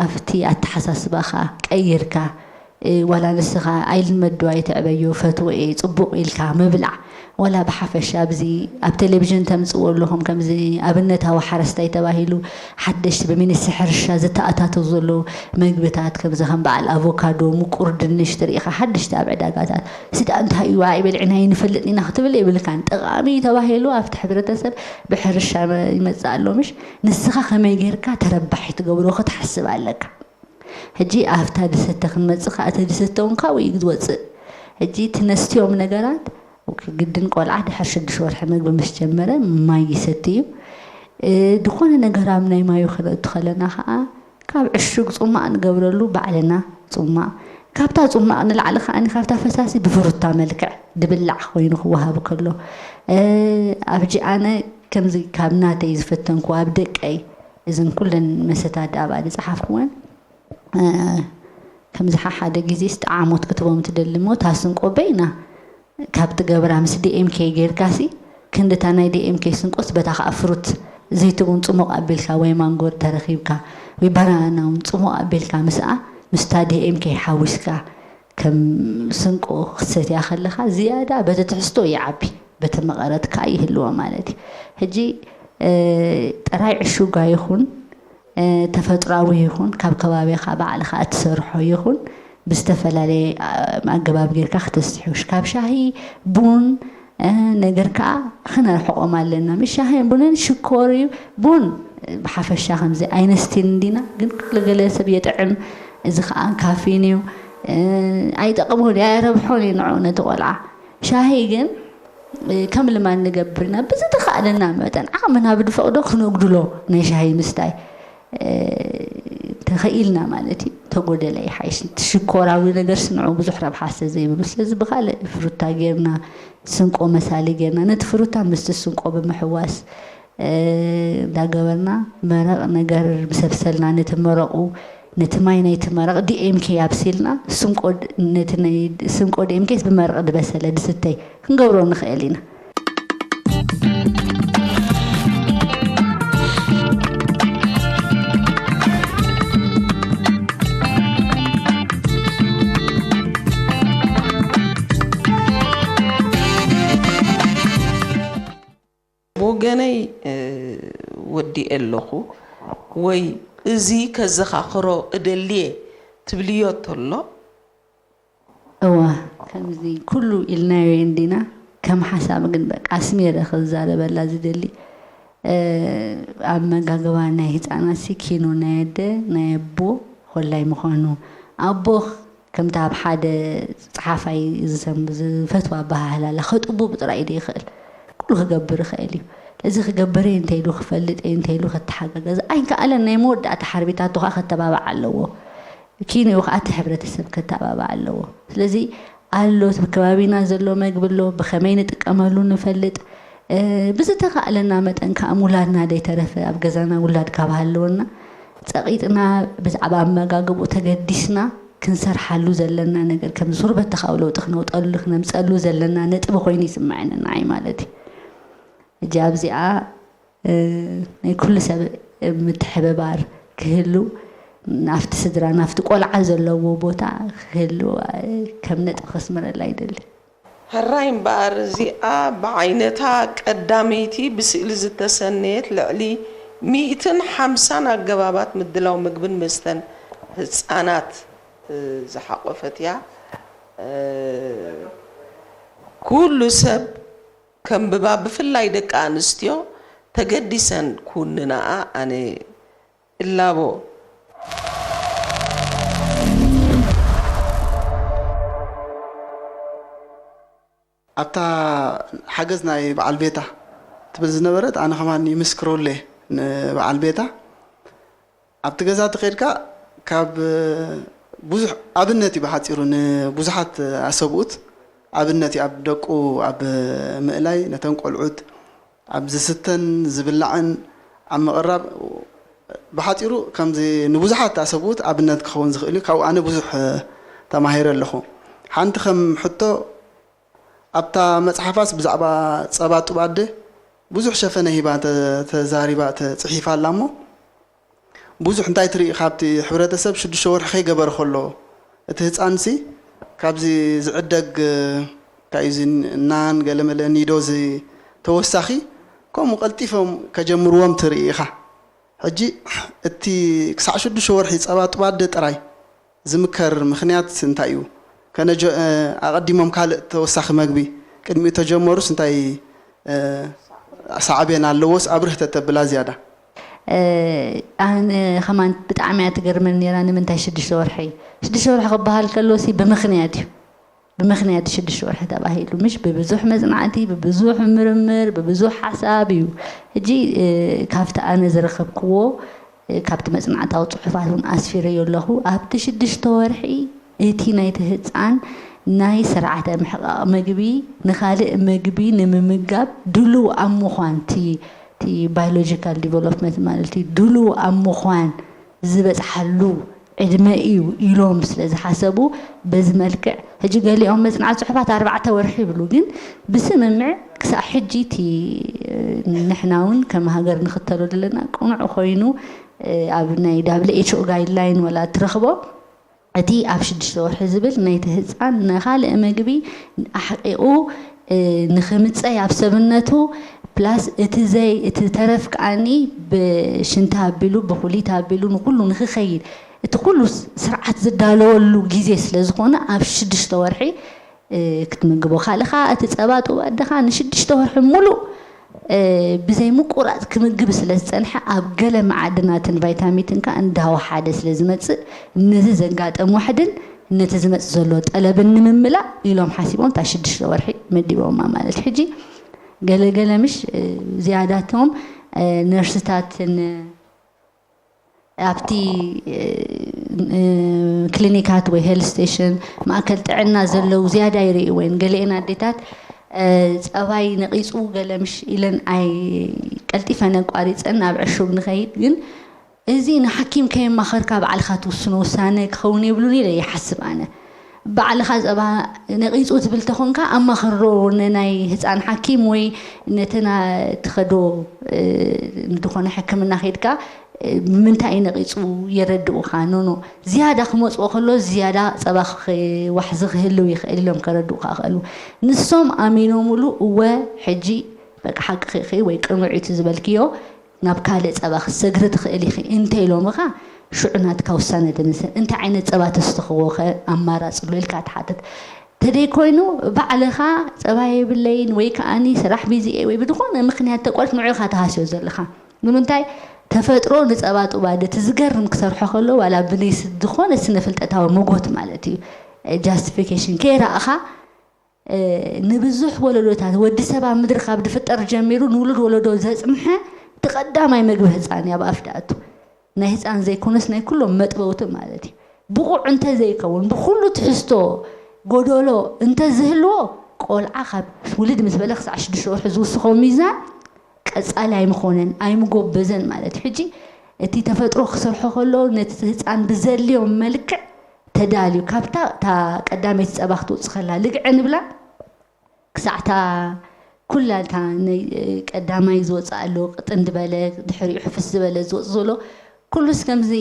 ኣብቲ ኣተሓሳስባኻ ቀይርካ ዋላ ንስኻ ኣይልመዶ ኣይትዕበዮ ፈትዎ እየ ፅቡቕ ኢልካ ምብላዕ ዋላ ብሓፈሻ ኣብዚ ኣብ ቴሌቪዥን ተምፅዎ ኣለኹም ከምዚ ኣብነታዊ ሓረስታይ ተባሂሉ ሓደሽቲ ብሚኒስትሪ ሕርሻ ዝተኣታተው ዘለዉ ምግብታት ከምዚ ከም በዓል ኣቮካዶ፣ ምቁር ድንሽ ትርኢ ኢኻ ሓደሽቲ ኣብ ዕዳጋታት። እዚ ደኣ እንታይ እዩ? ዋዒ በሊዕናዮ ኣይንፈልጥን ኢና ክትብል የብልካን። ጠቓሚ እዩ ተባሂሉ ኣብቲ ሕብረተሰብ ብሕርሻ ይመጽእ ኣሎ ምሽ? ንስኻ ከመይ ጌርካ ተረባሒ ትገብሮ ክትሓስብ ኣለካ። ሕጂ ኣብታ ድሰተ ክንመጽእ ከኣ እቲ ድሰተ እውን ካብኡ እዩ ዝወጽእ። ሕጂ እቲ ነስትዮም ነገራት ግድን ቆልዓ ድሕር ሽዱሽተ ወርሒ መግቢ ምስ ጀመረ ማይ ይሰቲ እዩ። ድኾነ ነገር ኣብ ናይ ማዩ ክነእቱ ከለና ከኣ ካብ ዕሹግ ጹማቕ ንገብረሉ ባዕልና ጹማቕ፣ ካብታ ጹማቕ ንላዕሊ ከኣ ካብታ ፈሳሲ ብፍሩታ መልክዕ ድብላዕ ኮይኑ ክወሃብ ከሎ፣ ኣብጂ ኣነ ከምዚ ካብ ናተይ ዝፈተንኩ ኣብ ደቀይ እዝን ኩለን መሰታት ኣብኣ ዝጸሓፍኩወን ከምዚ ሓሓደ ግዜ ስጠዓሞት ክትቦም ትደሊ እሞ ታስንቆ በይና ካብ ትገብራ ምስ ዲኤምኬ ጌርካሲ ክንድታ ናይ ዲኤምኬ ስንቆስ በታ ከዓ ፍሩት ዘይቲ እውን ፅሙቕ ኣቢልካ ወይ ማንጎ ተረኺብካ ወይ ባናና እውን ፅሙቕ ኣቢልካ ምስኣ ምስታ ዲኤምኬ ሓዊስካ ከም ስንቆ ክትሰትያ ከለኻ ዝያዳ በቲ ትሕዝቶ ይዓቢ በቲ መቐረት ከዓ ይህልዎ ማለት እዩ። ሕጂ ጥራይ ዕሹጋ ይኹን ተፈጥራዊ ይኹን ካብ ከባቢኻ ባዕልኻ እትሰርሖ ይኹን ብዝተፈላለየ ኣገባብ ጌርካ ክተስትሕውሽ ካብ ሻሂ ቡን ነገር ከዓ ክነርሕቆም ኣለና። ምስ ሻሂን ቡንን ሽኮር እዩ። ቡን ብሓፈሻ ከምዚ ኣይነስቲን እንዲና ግን ክልገለ ሰብ የጥዕም። እዚ ከዓ ካፊን እዩ ኣይጠቕሞን እዩ ኣየረብሖን እዩ ንዑ ነቲ ቆልዓ። ሻሂ ግን ከም ልማድ ንገብር ኢና ብዝተኻእለና መጠን ዓቕምና ብድፈቕዶ ክነጉድሎ ናይ ሻሂ ምስታይ ተኸኢልና ማለት እዩ። ተጎደለ ይሓይሽ። እቲ ሽኮራዊ ነገር ስንዑ ብዙሕ ረብሓ ስለ ዘይብሉ ስለዚ ብካልእ ፍሩታ ጌርና ስንቆ መሳሊ ጌርና ነቲ ፍሩታ ምስቲ ስንቆ ብምሕዋስ እንዳገበርና መረቕ ነገር ምስ ኣብሰልና ነቲ መረቑ ነቲ ማይ ናይቲ መረቕ ዲኤምኬ ኣብሲልና ስንቆ ነቲ ናይ ስንቆ ዲኤምኬስ ብመረቕ ዝበሰለ ድስተይ ክንገብሮ ንኽእል ኢና። ብወገነይ ወዲኤ ኣለኹ ወይ እዚ ከዘኻኽሮ እደሊየ ትብልዮ ተሎ እወ ከምዚ ኩሉ ኢልናዮ እንዲና ከም ሓሳብ ግን በቃ ኣስሚረ ክዛረበላ ዝደሊ ኣመጋግባ ናይ ህፃናት ሲ ኪኖ ናይ ኣደ ናይ ኣቦ ኮላይ ምዃኑ ኣቦ ከምቲ ኣብ ሓደ ፀሓፋይ ዝፈትዋ ኣበሃህላ ኣላ ከጥቡብ ጥራይ ዶ ይኽእል ኩሉ ክገብር ይኽእል እዩ እዚ ክገብር እየ እንተይሉ ክፈልጥ እየ እንተይሉ ከተሓጋገዝ ኣይከኣለን ናይ መወዳእታ ሓርቢታቱ ከዓ ከተባባዕ ኣለዎ ኪኖ ከዓ እቲ ሕብረተሰብ ከተባባዕ ኣለዎ ስለዚ ኣሎ ብከባቢና ዘሎ መግቢ ኣሎ ብኸመይ ንጥቀመሉ ንፈልጥ ብዝተኻእለና መጠን ከዓ ምውላድና ደይተረፈ ኣብ ገዛና ውላድ ካብ ሃለወና ጸቒጥና ብዛዕባ ኣመጋግብኡ ተገዲስና ክንሰርሓሉ ዘለና ነገር ከም ሱር በተኻዊ ለውጢ ክነውጠሉ ክነምፀሉ ዘለና ነጥቢ ኮይኑ ይስምዐኒ ንዓይ ማለት እዩ። እጂ ኣብዚኣ ናይ ኩሉ ሰብ ምትሕብባር ክህሉ ናፍቲ ስድራ ናፍቲ ቆልዓ ዘለዎ ቦታ ክህሉ ከም ነጥቢ ከስምረላ ይደሊ። ሕራይ እምበኣር እዚኣ ብዓይነታ ቀዳመይቲ ብስእሊ ዝተሰነየት ልዕሊ ሚእትን ሓምሳን ኣገባባት ምድላው ምግብን መስተን ህጻናት ዝሓቖፈት እያ። ኩሉ ሰብ ከንብባ ብፍላይ ደቂ ኣንስትዮ ተገዲሰን ክውንናኣ ኣነ እላቦ። ኣብታ ሓገዝ ናይ በዓል ቤታ ትብል ዝነበረት ኣነ ከማን ይምስክረሉ እየ ንበዓል ቤታ ኣብቲ ገዛ ተኸድካ ካብ ብዙሕ ኣብነት እዩ ብሓፂሩ ንብዙሓት ኣሰብኡት ኣብነት እዩ ኣብ ደቁ ኣብ ምእላይ ነተን ቆልዑት ኣብ ዝስተን ዝብላዕን ኣብ ምቕራብ ብሓፂሩ ከምዚ ንብዙሓት ኣሰብኡት ኣብነት ክኸውን ዝኽእል እዩ። ካብኡ ኣነ ብዙሕ ተማሂረ ኣለኹ። ሓንቲ ከም ሕቶ ኣብታ መፅሓፋስ ብዛዕባ ጸባ ጡብ ኣደ ብዙሕ ሸፈነ ሂባ ተዛሪባ ተፅሒፋ ኣላ እሞ ብዙሕ እንታይ ትርኢ ካብቲ ሕብረተሰብ ሽዱሽተ ወርሒ ከይገበረ ከሎ እቲ ህፃንሲ ካብዚ ዝዕደግ እንታይ እዩ ናን ገለመለ ኒዶ ተወሳኺ ከምኡ ቀልጢፎም ከጀምርዎም ትርኢ ኢኻ። ሕጂ እቲ ክሳዕ ሽዱሽተ ወርሒ ጸባ ጡብ ኣደ ጥራይ ዝምከር ምኽንያት እንታይ እዩ? ከነጀ ኣቐዲሞም ካልእ ተወሳኺ መግቢ ቅድሚኡ ተጀመሩስ እንታይ ሳዕቤን ኣለዎስ ኣብርህ ተተብላ ዝያዳ? ኣነ ከማን ብጣዕሚ እያ ትገርመኒ ነይራ ንምንታይ ሽዱሽተ ወርሒ ሽዱሽተ ወርሒ ክበሃል ከሎሲ ብምኽንያት እዩ ብመኽንያት ሽዱሽተ ወርሒ ተባሂሉ ምሽ ብብዙሕ መጽናዕቲ ብብዙሕ ምርምር ብብዙሕ ሓሳብ እዩ ሕጂ ካብቲ ኣነ ዝረኸብክዎ ካብቲ መጽናዕታዊ ጽሑፋት እውን ኣስፊረዮ ኣለኹ ኣብቲ ሽዱሽተ ወርሒ እቲ ናይቲ ህጻን ናይ ስርዓተ ምሕቃቕ ምግቢ ንኻልእ ምግቢ ንምምጋብ ድሉው ኣብ ምዃን እቲ ባዮሎጂካል ዲቨሎፕመንት ማለት እዩ ድሉው ኣብ ምዃን ዝበፅሓሉ ዕድመ እዩ ኢሎም ስለ ዝሓሰቡ በዚ መልክዕ ሕጂ ገሊኦም መፅናዕቲ ፅሑፋት ኣርባዕተ ወርሒ ይብሉ ግን ብስምምዕ ክሳብ ሕጂ እቲ ንሕና እውን ከም ሃገር ንኽተሎ ዘለና ቅኑዕ ኮይኑ ኣብ ናይ ዳብሊ ኤች ኦ ጋይድላይን ወላ ትረኽቦ እቲ ኣብ ሽዱሽተ ወርሒ ዝብል ናይቲ ህፃን ንኻልእ ምግቢ ኣሕቂቑ ንኽምፀይ ኣብ ሰብነቱ plus እቲ ዘይ እቲ ተረፍ ከዓኒ ብሽንቲ ኣቢሉ ብኩሊት ኣቢሉ ንኩሉ ንክኸይድ እቲ ኩሉ ስርዓት ዝዳለወሉ ግዜ ስለ ዝኾነ ኣብ ሽዱሽተ ወርሒ ክትምግቦ ካልእኻ እቲ ፀባ ጡብ ኣደኻ ንሽዱሽተ ወርሒ ሙሉእ ብዘይ ምቁራፅ ክምግብ ስለ ዝፀንሐ ኣብ ገለ መዓድናትን ቫይታሚትን ከዓ እንዳወሓደ ስለ ዝመፅእ ነዚ ዘጋጠም ዋሕድን ነቲ ዝመፅእ ዘሎ ጠለብን ንምምላእ ኢሎም ሓሲቦም እታ ሽዱሽተ ወርሒ መዲቦማ ማለት ሕጂ ገለገለ ምሽ ዝያዳቶም ነርስታትን ኣብቲ ክሊኒካት ወይ ሄልት ስቴሽን ማእከል ጥዕና ዘለዉ ዝያዳ ይርእይዎ እየን። ገለኤን ኣዴታት ጸባይ ነቒጹ ገለ ምሽ ኢለን ኣይ ቀልጢፈን ኣቋሪጸን ናብ ዕሹግ ንኸይድ ግን እዚ ንሓኪም ከየማኸርካ ባዕልኻ ትውስኖ ውሳነ ክኸውን የብሉን ኢለ ይሓስብ ኣነ። ባዕልኻ ጸባ ነቒጹ ትብል ተኾንካ ኣማኽሮ ነናይ ህጻን ሓኪም ወይ ነተና ትኸዶ ዝኾነ ሕክምና ከይድካ ብምንታይ እዩ ነቒጹ የረድኡኻ ኖኖ ዝያዳ ክመፅኦ ከሎ ዝያዳ ፀባ ዋሕዚ ክህልው ይኽእል ኢሎም ከረድኡኻ ይኽእሉ ንሶም ኣሚኖምሉ እወ ሕጂ በቃ ሓቂ ኺኺ ወይ ቅኑዕ እቲ ዝበልክዮ ናብ ካልእ ጸባ ክትሰግሪ ትኽእል ኢኺ እንተ ኢሎምኻ ሽዑ ናትካ ውሳነ ትንስን እንታይ ዓይነት ጸባ ተስትኽዎ ኸ ኣማራጽ ኣሎ ኢልካ ትሓትት ተደይ ኮይኑ ባዕልኻ ጸባ የብለይን ወይ ከዓኒ ስራሕ ቢዚ እየ ወይ ብዝኾነ ምኽንያት ተቋሪጽ ንዑ ኢኻ ትሃስዮ ዘለኻ ንምንታይ ተፈጥሮ ንጸባ ጡባደ እቲ ዝገርም ክሰርሖ ከሎ ዋላ ብናይ ዝኾነ ስነ ፍልጠታዊ መጎት ማለት እዩ ጃስቲፊኬሽን ከይረኣኻ ንብዙሕ ወለዶታት ወዲ ሰብ ኣብ ምድሪ ካብ ድፍጠር ጀሚሩ ንውሉድ ወለዶ ዘጽንሐ እቲ ቀዳማይ መግቢ ህፃን እዩ ኣብ ኣፍ ድኣቱ ናይ ህፃን ዘይኮነስ ናይ ኩሎም መጥበውቲ ማለት እዩ ብቑዕ እንተ ዘይከውን ብኩሉ ትሕዝቶ ጎደሎ እንተ ዝህልዎ ቆልዓ ካብ ውልድ ምስ በለ ክሳዕ ሽዱሽተ ወርሒ ዝውስኾ ሚዛን ቀጻሊ ኣይምኾነን፣ ኣይምጎበዘን ማለት እዩ። ሕጂ እቲ ተፈጥሮ ክሰርሖ ከሎ ነቲ ህፃን ብዘድልዮ መልክዕ ተዳልዩ ካብታ እታ ቀዳመይቲ ፀባ ክትወፅእ ከላ ልግዐ ንብላ ክሳዕታ ኩላ እታ ናይ ቀዳማይ ዝወፅእ ኣሎ ቅጥን ዝበለ ድሕሪኡ ሕፍስ ዝበለ ዝወፅእ ዘሎ ኩሉስ ከምዚ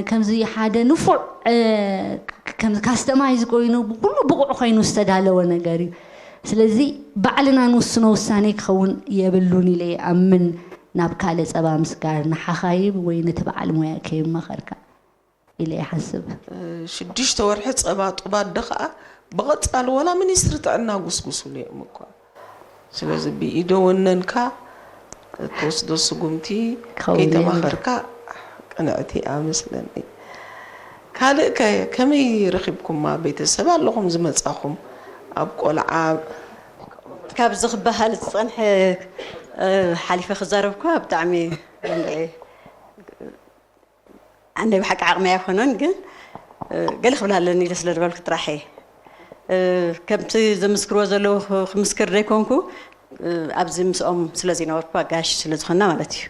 ከምዚ ሓደ ንፉዕ ከምዚ ካስተማይዝ ኮይኑ ብኩሉ ብቑዕ ኮይኑ ዝተዳለወ ነገር እዩ። ስለዚ ባዕልና ንውስኖ ውሳኔ ክኸውን የብሉን ኢለ ይኣምን። ናብ ካልእ ጸባ ምስጋር ንሓኻይም ወይ ነቲ በዓል ሞያ ከይመኸርካ ኢለ ይሓስብ። ሽዱሽተ ወርሒ ጸባ ጡብ ኣደ ኸኣ ብቐጻሊ ወላ ሚኒስትሪ ጥዕና ጉስጉሱሉ እዮም እኳ። ስለዚ ብኢደ ወነንካ እትወስዶ ስጉምቲ ክኸውን ከይተማኸርካ ቅንዕቲ እያ መስለኒ። ካልእ ከ ከመይ ረኺብኩማ? ቤተሰብ ኣለኹም ዝመጻኹም ኣብ ቆልዓ ካብዚ ክበሃል ዝጸንሐ ሓሊፈ ክዛረብኳ ብጣዕሚ ኣነ ብሓቂ ዓቕሚ ኣይኮነን ግን ገለ ክብል ኣለኒ ኢለ ስለ ዝበልኩ ጥራሕ እየ። ከምቲ ዘምስክርዎ ዘለዉ ክምስክር ዘይኮንኩ ኣብዚ ምስኦም ስለ ዝነበርኩ ኣጋይሽ ስለ ዝኾንና ማለት እዩ።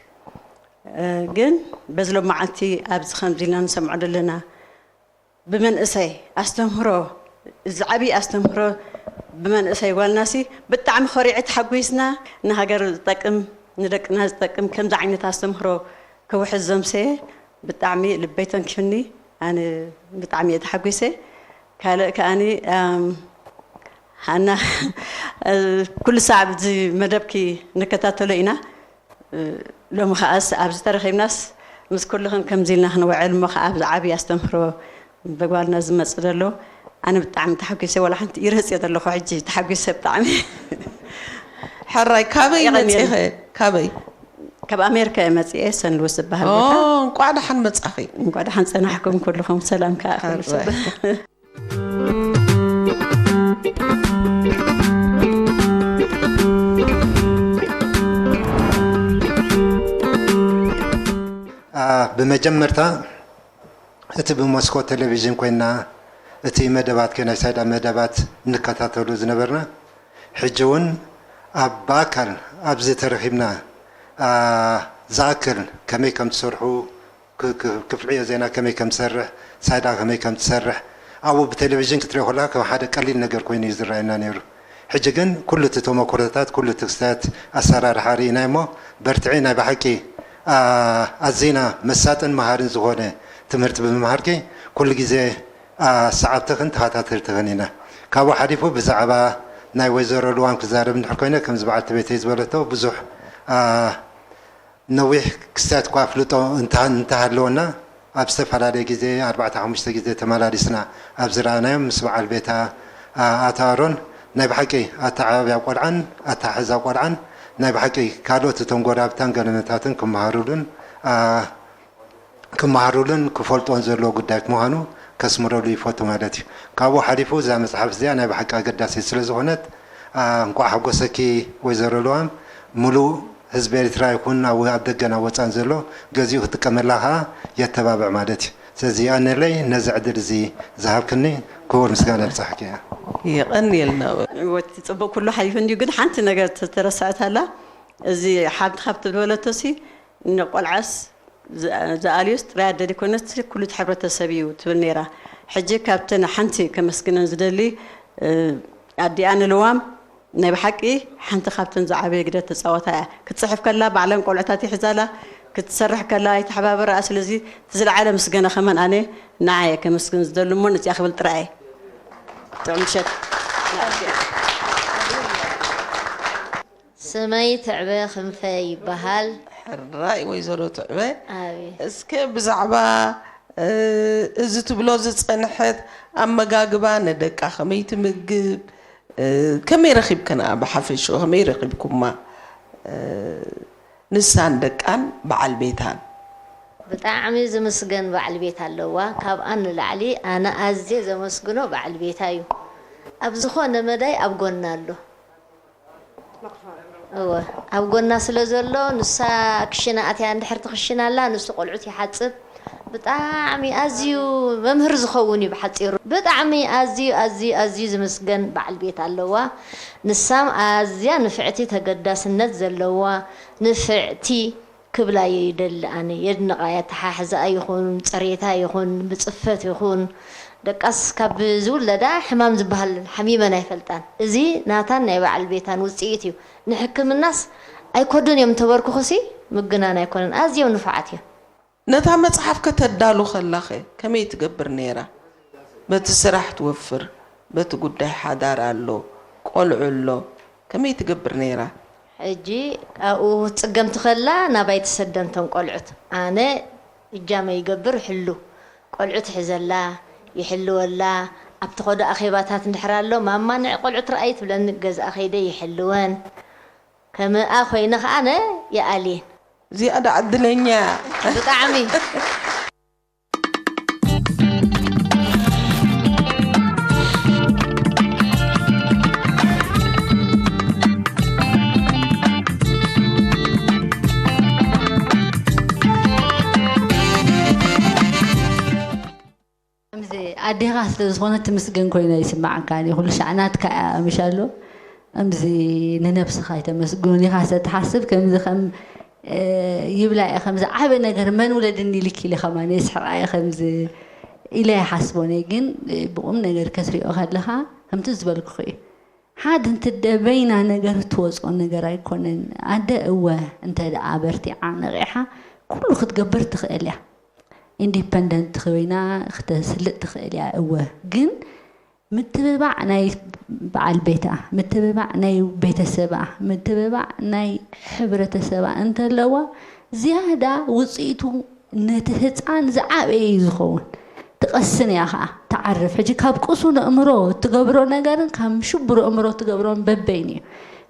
ግን በዚ ሎም መዓልቲ ኣብዚ ከምዚ ኢልና ንሰምዖ ዘለና ብመንእሰይ ኣስተምህሮ ዝዓብይ ኣስተምህሮ ብመንእሰይ ጓልናሲ ብጣዕሚ ኮሪዐ ተሓጒስና። ንሃገር ዝጠቅም ንደቅና ዝጠቅም ከምዚ ዓይነት ኣስተምህሮ ክውሕዝ ዘምሰየ ብጣዕሚ ልበይ ተንኪፍኒ። ኣነ ብጣዕሚ እየ ተሓጒሰ። ካልእ ከኣኒ ኣም፣ ሃና ኩሉ ሳዕ ኣብዚ መደብኪ ንከታተሎ ኢና። ሎሚ ከኣስ ኣብዚ ተረኺብናስ ምስ ኩልኽን ከምዚ ኢልና ክንውዕል እሞ ከኣ ኣብዚ ዓብዪ ኣስተምህሮ ብጓልና ዝመጽእ ዘሎ ኣነ ብጣዕሚ ተሓጒሰ። ዋላ ሓንቲ ይረህጽ እየ ዘለኹ ሕጂ ተሓጒሰ ብጣዕሚ። ሕራይ ካበይ መፂኸ? ካበይ? ካብ ኣሜሪካ እየ መፅኤ ሰንልወስ ዝበሃል ቦታ። እንቋዕ ደሓን መፃኺ። እንቋዕ ደሓን ፀናሕኩም ኩልኹም ሰላም ከዓ ኩሉ ሰብ። ብመጀመርታ እቲ ብመስኮት ቴሌቪዥን ኮይና እቲ መደባትኪ ናይ ሳይዳ መደባት እንከታተሉ ዝነበርና ሕጂ እውን ኣብ ብኣካል ኣብዚ ተረኺብና ዝኣክል ከመይ ከም ትሰርሑ ክፍልዕዮ ዜና ከመይ ከም ትሰርሕ ሳይዳ ከመይ ከም ትሰርሕ ኣብኡ ብቴሌቪዥን ክትሪኦ ከለካ ከም ሓደ ቀሊል ነገር ኮይኑ እዩ ዝረኣየና ነይሩ። ሕጂ ግን ኩሉ እቲ ተመክሮታት ኩሉ እቲ ክስተት ኣሰራርሓ ርኢና እሞ በርትዒ ናይ ብሓቂ ኣዚና መሳጥን መሃርን ዝኾነ ትምህርቲ ብምምሃርኪ ኩሉ ግዜ ሰዓብትኽን ተኸታተልትኽን ኢና። ካብኡ ሓሊፉ ብዛዕባ ናይ ወይዘሮ ልዋም ክዛረብ እንድሕር ኮይነ ከምዚ በዓልቲ ቤተይ ዝበለቶ ብዙሕ ነዊሕ ክስታት እኳ ኣፍልጦ እንተሃለወና ኣብ ዝተፈላለየ ግዜ ኣርባዕተ ሓሙሽተ ግዜ ተመላሊስና ኣብ ዝረኣናዮም ምስ በዓል ቤታ ኣቶ ኣሮን ናይ ብሓቂ ኣተዓባብያ ቆልዓን ኣተሓሕዛ ቆልዓን ናይ ብሓቂ ካልኦት እቶም ጎረባብታን ገለመታትን ክመሃሩሉን ክመሃሩሉን ክፈልጥዎን ዘለዎ ጉዳይ ምዃኑ ከስምረሉ ይፈቱ ማለት እዩ። ካብኡ ሓሊፉ እዛ መፅሓፍ እዚኣ ናይ ብሓቂ ኣገዳሲት ስለ ዝኾነት እንኳዕ ሓጎሰኪ ወይዘሮ ልዋም። ሙሉእ ህዝቢ ኤርትራ ይኹን ኣብ ደገን ኣብ ወፃእን ዘሎ ገዚኡ ክጥቀመላ ከዓ የተባብዕ ማለት እዩ። ስለዚ የቐንየለይ ነዚ ዕድል እዚ ዝሃብክኒ ክቡር ምስጋና ይብፃሕኪ እያ። የቐንየልና። ወቲ ፅቡቅ ኩሉ ሓሊፉ እንዲዩ ግን ሓንቲ ነገር ተረስዐት ኣላ። እዚ ሓንቲ ካብቲ ዝበለቶ ሲ ንቆልዓስ ዝኣልዮስ ጥራይ ኣደ ዘይኮነስ ኩሉ እቲ ሕብረተሰብ እዩ ትብል ነይራ። ሕጂ ካብተን ሓንቲ ከመስግነን ዝደሊ ኣዲኣ ንልዋም ናይ ብሓቂ ሓንቲ ካብተን ዝዓበየ ግደ ተፃወታ እያ። ክትፅሕፍ ከላ ባዕለን ቆልዑታት ይሕዛላ፣ ክትሰርሕ ከላ ይተሓባበራ። ስለዚ እቲ ዝለዓለ ምስገና ከማን ኣነ ንዓ እየ ከመስግን ዝደሊ እሞ ነዚኣ ክብል ጥራይ እየ። ጥዑም ምሸት። ስመይ ትዕበ ክንፈ ይበሃል። ሕራይ ወይዘሮ ትዕበ፣ እስከ ብዛዕባ እዚ ትብሎ ዝጸንሐት ኣመጋግባ ንደቃ ከመይ ትምግብ፣ ከመይ ረኺብክንኣ ብሓፈሽኡ ከመይ ረኺብኩማ ንሳን ደቃን በዓል ቤታን? ብጣዕሚ ዝምስገን በዓል ቤት ኣለዋ። ካብኣ ንላዕሊ ኣነ ኣዝየ ዘመስግኖ በዓል ቤታ እዩ። ኣብ ዝኾነ መዳይ ኣብ ጎና ኣሎ። እወ ኣብ ጎና ስለ ዘሎ ንሳ ክሽነ ኣትያ እንድሕር ትኽሽን ኣላ ንሱ ቆልዑት ይሓጽብ ብጣዕሚ ኣዝዩ መምህር ዝኸውን እዩ ብሓፂሩ። ብጣዕሚ ኣዝዩ ኣዝዩ ኣዝዩ ዝምስገን በዓል ቤት ኣለዋ። ንሳም ኣዝያ ንፍዕቲ ተገዳስነት ዘለዋ ንፍዕቲ ክብላ እየ ይደሊ ኣነ። የድንቓ እየ፣ ኣተሓሕዛኣ ይኹን፣ ፅሬታ ይኹን፣ ብፅፈት ይኹን። ደቃስ ካብ ዝውለዳ ሕማም ዝበሃል ሓሚመን ኣይፈልጣን። እዚ ናታን ናይ በዓል ቤታን ውፅኢት እዩ። ንሕክምናስ ኣይኮዱን እዮም እንተበርኩኹሲ ምግናን ኣይኮነን። ኣዝዮም ንፉዓት እዮም። ነታ መጽሓፍ ከተዳሉ ከላኸ ከመይ ትገብር ነይራ? በቲ ስራሕ ትወፍር፣ በቲ ጉዳይ ሓዳር ኣሎ፣ ቆልዑ ኣሎ፣ ከመይ ትገብር ነይራ? ሕጂ ኣብኡ ክትጽገም ትኸላ ናባይ ትሰደን ተን ቆልዑት። ኣነ እጃመ ይገብር ሕሉ። ቆልዑ ትሕዘላ፣ ይሕልወላ። ኣብቲ ኸዶ ኣኼባታት እንድሕር ኣሎ፣ ማማ ንዒ ቆልዑት ረኣይ ትብለኒ፣ ገዝኣ ከይደ ይሕልወን። ከምኣ ኮይነ ኸኣ ኣነ ይኣልየን። እዚኣ ደኣ ዕድለኛ እያ። ብጣዕሚ። ከምዚ ኣዴኻ ስለ ዝኾነት ትምስገን ኮይና ይስምዓካ። ኩሉ ሻዕ ናትካ እያ ምሽ ኣሎ። ከምዚ ንነብስኻ ኣይተመስግኑን ኢኻ ስለ ትሓስብ ከምዚ ከም ይብላ እየ ከምዚ ዓበ ነገር መን ውለድኒ ኢልኪ ኢለ ከማን የስሕቓ እየ ከምዚ ኢለ ይሓስቦን እየ። ግን ብቑም ነገር ከትሪኦ ከለኻ ከምቲ ዝበልኩኺ እዩ። ሓድ እንትደ በይና ነገር እትወፅኦ ነገር ኣይኮነን። ኣደ እወ እንተ ደኣ በርቲዓ ነቒሓ ኩሉ ክትገብር ትኽእል እያ። ኢንዲፐንደንት ኮይና ክተስልጥ ትኽእል እያ እወ ግን ምትብባዕ ናይ በዓል ቤታ፣ ምትብባዕ ናይ ቤተሰባ፣ ምትብባዕ ናይ ሕብረተሰባ እንተለዋ ዝያዳ ውፅኢቱ ነቲ ህፃን ዝዓበየ እዩ ዝኸውን። ትቐስን እያ ከዓ ትዓርፍ። ሕጂ ካብ ቅሱን ኣእምሮ እትገብሮ ነገርን ካብ ሽቡር ኣእምሮ እትገብሮን በበይን እዩ።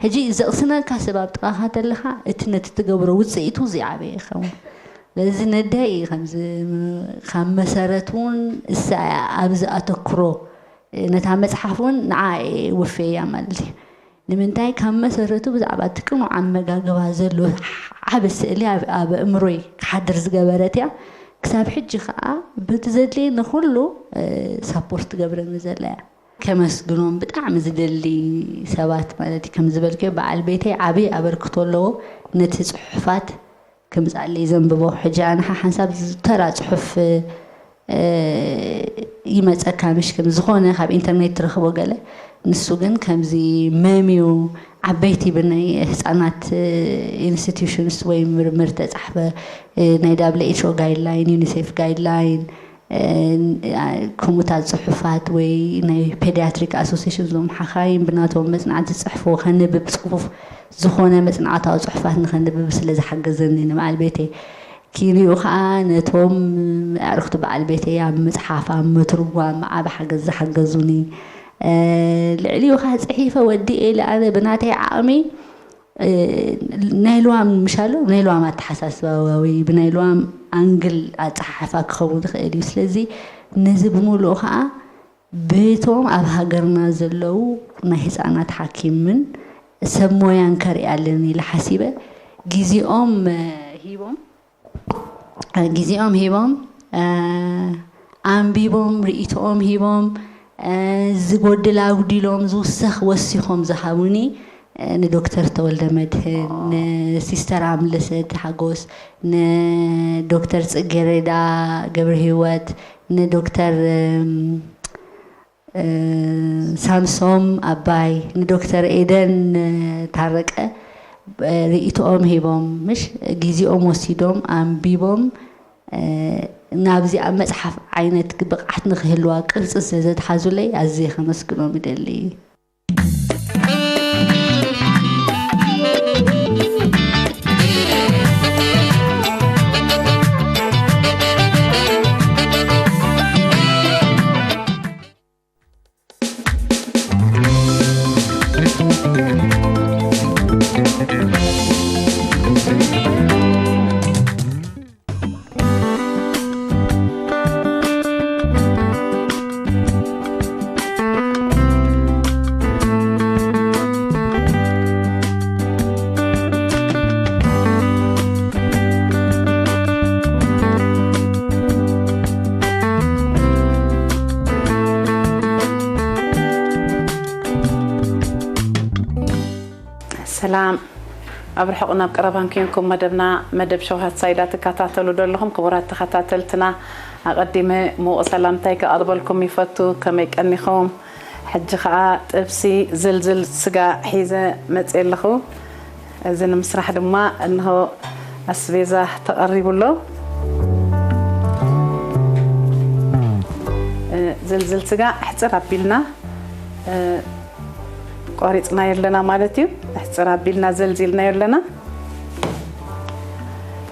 ሕጂ ዘቕስነካ ሰብ ኣብ ጥቓኻ ተለኻ እቲ ነቲ ትገብሮ ውፅኢቱ ዝዓበየ ይኸውን። ስለዚ ነደይ ከምዚ ካብ መሰረት እውን እሳ እያ ኣብዚ ኣተክሮ ነታ መፅሓፍ እውን ንዓ ወፍየያ ማለት እዩ። ንምንታይ ካብ መሰረቱ ብዛዕባ እቲ ቅኑዕ ኣመጋግባ ዘሎ ዓቢ ስእሊ ኣብ ኣእምሮይ ክሓድር ዝገበረት እያ። ክሳብ ሕጂ ከዓ በቲ ዘድልየ ንኩሉ ሳፖርት ትገብረኒ ዘላ እያ። ከመስግኖም ብጣዕሚ ዝደሊ ሰባት ማለት እዩ። ከም ዝበልክዮ በዓል ቤተይ ዓቢ ኣበርክቶ ኣለዎ ነቲ ፅሑፋት ክምፃለይ ዘንብቦ ሕጂ ኣነ ሓሓንሳብ ዝተራ ፅሑፍ ይመፀካ ምሽ ከም ዝኾነ ካብ ኢንተርኔት ትረኽቦ ገለ ንሱ ግን ከምዚ መምዩ ዓበይቲ ብናይ ህፃናት ኢንስቲትዩሽንስ ወይ ምርምር ተፃሕፈ ናይ ዳብሊው ኤች ኦ ጋይድላይን ዩኒሴፍ ጋይድላይን ከምኡታት ፅሑፋት ወይ ናይ ፔዲያትሪክ ኣሶሴሽን ዞም ሓኻይም ብናቶም መፅናዕቲ ዝፅሕፍዎ ከንብብ ፅፉፍ ዝኾነ መፅናዕታዊ ፅሑፋት ንኸንብብ ስለ ዝሓገዘኒ ንበዓል ቤተይ ኪንኡ ከዓ ነቶም ኣዕርኽቲ በዓል ቤተይ ኣብ ምፅሓፍ ኣብ ምትርጓም ዓብ ሓገዝ ዝሓገዙኒ ልዕሊኡ ከዓ ፅሒፈ ወዲኤ ኢለ ኣነ ብናተይ ዓቕሚ ናይ ልዋም ምሻሎ ናይ ልዋም ኣተሓሳስባ ወይ ብናይ ልዋም ኣንግል ኣፀሓሕፋ ክኸውን ይኽእል እዩ። ስለዚ ነዚ ብምሉኡ ከዓ በቶም ኣብ ሃገርና ዘለዉ ናይ ህፃናት ሓኪምን ሰብ ሞያን ከርኢ ኣለኒ ኢለ ሓሲበ ግዜኦም ሂቦም ግዜኦም ሂቦም ኣንቢቦም ርእይቶኦም ሂቦም ዝጎድል ኣጉዲሎም ዝውሰኽ ወሲኾም ዝሃቡኒ ንዶክተር ተወልደ መድህን ንሲስተር ኣምለሰት ሓጎስ ንዶክተር ፅጌረዳ ገብረ ህይወት ንዶክተር ሳምሶም ኣባይ ንዶክተር ኤደን ታረቀ ርእይቶኦም ሂቦም ምሽ ግዜኦም ወሲዶም ኣንቢቦም ናብዚኣ መፅሓፍ ዓይነት ብቕዓት ንክህልዋ ቅርፂ ስለ ዘትሓዙለይ ኣዝየ ከመስግኖም ይደሊ። ሰላም፣ ኣብ ርሑቕ ናብ ቀረባን ኮንኩም መደብና፣ መደብ ሸውሃት ሳይዳ ትከታተሉ ዘለኹም ክቡራት ተኸታተልትና፣ ኣቐዲመ ምዉቕ ሰላምታይ ከቐርበልኩም ይፈቱ። ከመይ ቀኒኹም? ሕጂ ኸኣ ጥብሲ ዝልዝል ስጋ ሒዘ መጽየ ኣለኹ። እዚ ንምስራሕ ድማ እንሆ ኣስቤዛ ተቐሪቡ ኣሎ። እ፣ ዝልዝል ስጋ ኣሕጽር ኣቢልና፣ እ፣ ቆሪጽናዮ ኣለና ማለት እዩ። ኣሕጽር ኣቢልና ዘልዚልናዮ ኣለና።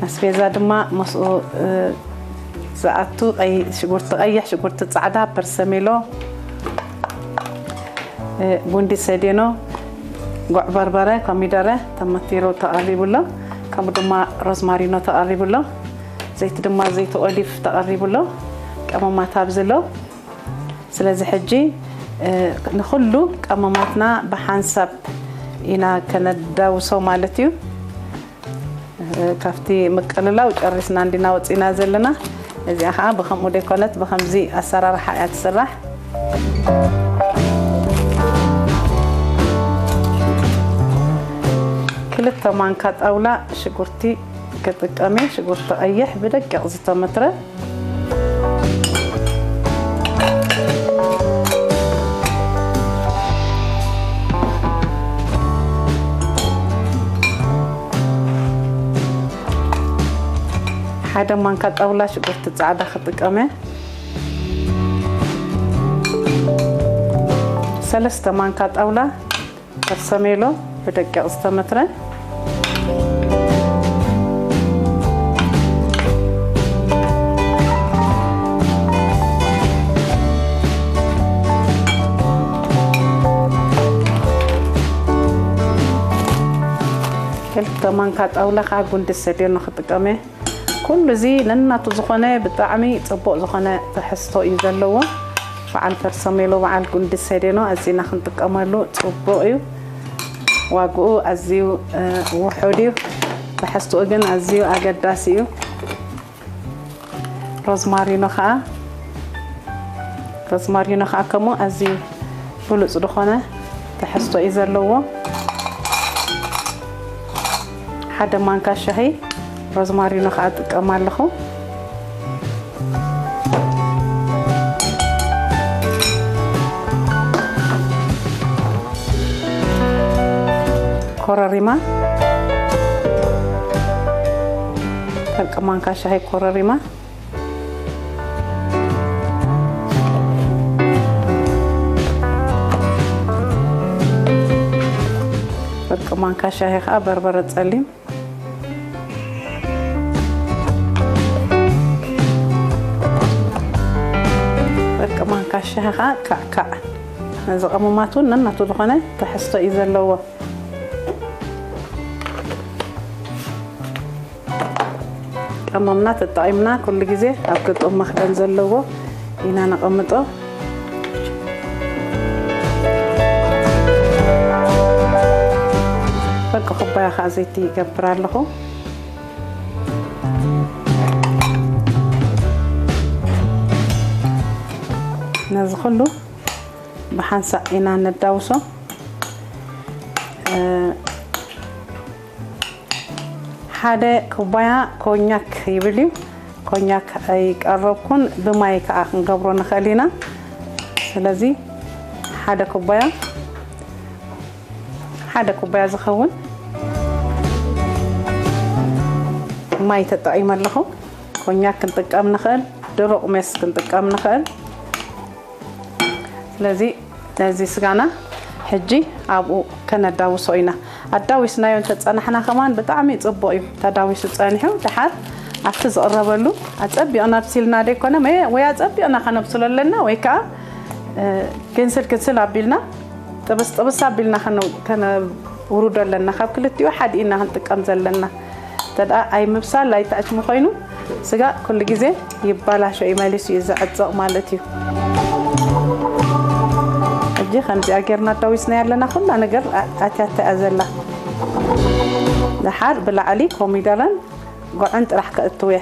ኣስቤዛ ድማ ምስኡ፣ እ፣ ዝኣቱ ቀይ-፣ ሽጉርቲ ቀይሕ፣ ሽጉርቲ ጻዕዳ፣ ፐርሰሜሎ፣ እ፣ ጉንዲ ሰዴኖ፣ ጉዕ በርበረ፣ ኮሚደረ ተመቲሩ ተቐሪቡ ኣሎ። ከምኡ ድማ ሮዝማሪኖ ተቐሪቡ ኣሎ። ዘይቲ ድማ ዘይቲ ኦሊቭ ተቐሪቡ ኣሎ። ቀመማት ኣብዚ ኣሎ። ስለዚ ሕጂ፣ እ፣ ንኹሉ ቀመማትና ብሓንሳብ ኢና ከነዳውሶ ማለት እዩ። እ፣ ካብቲ ምቅልላው ጨሪስና እንዲና ወፂና ዘለና። እዚኣ ከዓ ብከምኡ ደይኮነት ብከምዚ ኣሰራርሓ እያ ትስራሕ። ክልተ ማንካ ጣውላ ሽጉርቲ ክጥቀም እየ። ሽጉርቲ ቀይሕ ብደቂቕ ዝተመትረ። ሓደ ማንካ ጣውላ ሽጉርቲ ጻዕዳ ክጥቀም እየ። ሰለስተ ማንካ ጣውላ ፐርሰሜሎ ብደቂቕ ዝተመትረ። ክልተ ማንካ ጣውላ ከዓ ጉንዲ ሰዴኖ ክጥቀም እየ። ኩሉ እዚ ነናቱ ዝኾነ ብጣዕሚ ጽቡቕ ዝኾነ ትሕዝቶ እዩ ዘለዎ። በዓል ፐርሰሜሎ፣ በዓል ጉንዲ ሰዴኖ ኣዚና ክንጥቀመሉ ጽቡቕ እዩ። ዋግኡ ኣዝዩ፣ እ፣ ውሑድ እዩ። ትሕዝትኡ ግን ኣዝዩ ኣገዳሲ እዩ። ሮዝማሪኖ ኸኣ፣ ሮዝማሪኖ ኸኣ ከምኡ ኣዝዩ ብሉጽ ዝኾነ ትሕዝቶ እዩ ዘለዎ። ሓደ ማንካ ሻሂ ሮዝማሪኖ ኸኣ እጥቀም ኣለኹ። ኮረሪማ፣ ፍርቂ ማንካ ሻሂ ኮረሪማ። ፍርቂ ማንካ ሻሂ ኸኣ በርበረ ጸሊም። ፍርቂ ማንካ ሻሂ ኸኣ ካዕካዕ። ነዚ ቀመማት እውን ነናቱ ዝኾነ ትሕዝቶ እዩ ዘለዎ። ቀመምና ተጠቒምና ኩሉ ግዜ ኣብ ግጡም መኽደን ዘለዎ ኢና ነቐምጦ። ፍርቂ ኩባያ ከዓ ዘይቲ ይገብር ኣለኹ። ነዚ ኩሉ ብሓንሳእ ኢና ነዳውሶ። እ፣ ሓደ ኩባያ ኮኛክ ይብል እዩ። ኮኛክ ኣይቀረብኩን፣ ብማይ ከዓ ክንገብሮ ንኽእል ኢና። ስለዚ ሓደ ኩባያ፣ ሓደ ኩባያ ዝኸውን ማይ ተጠቒመ ኣለኹ። ኮኛክ ክንጥቀም ንኽእል፣ ድሩቕ ሜስ ክንጥቀም ንኽእል። ስለዚ ነዚ ስጋና ሕጂ ኣብኡ ከነዳውሶ ኢና። ኣዳዊስናዮ እንተጸናሕና ከማን ብጣዕሚ ጽቡቕ እዩ። ተዳዊሱ ጸኒሑ ድሓር ኣብቲ ዝቕረበሉ ኣጸቢቕና ኣብሲልና ደይኮነ፣ መ-፣ ወይ ኣጸቢቕና ከነብስሎ ኣለና፣ ወይ ከኣ፣ እ፣ ግንስል ግንስል ኣቢልና፣ ጥብስ ጥብስ ኣቢልና ከነ-፣ ከነውርዶ ኣለና። ካብ ክልቲኡ ሓዲእና ክንጥቀም ዘለና። እንተ ደኣ ኣይምብሳል ኣይትዕሽሙ ኮይኑ፣ ስጋ ኩሉ ግዜ ይባላሾ እዩ፣ መሊሱ እዩ ዝዕጸቕ ማለት እዩ። ሕጂ ከምዚኣ ጌርና ኣዳዊስና ኣለና፣ ኩላ ነገር ኣ-፣ ኣትያታ እያ ዘላ። ደሓር ብላዕሊ ኮሚደረን ጉዕን ጥራሕ ከእትው እየ፣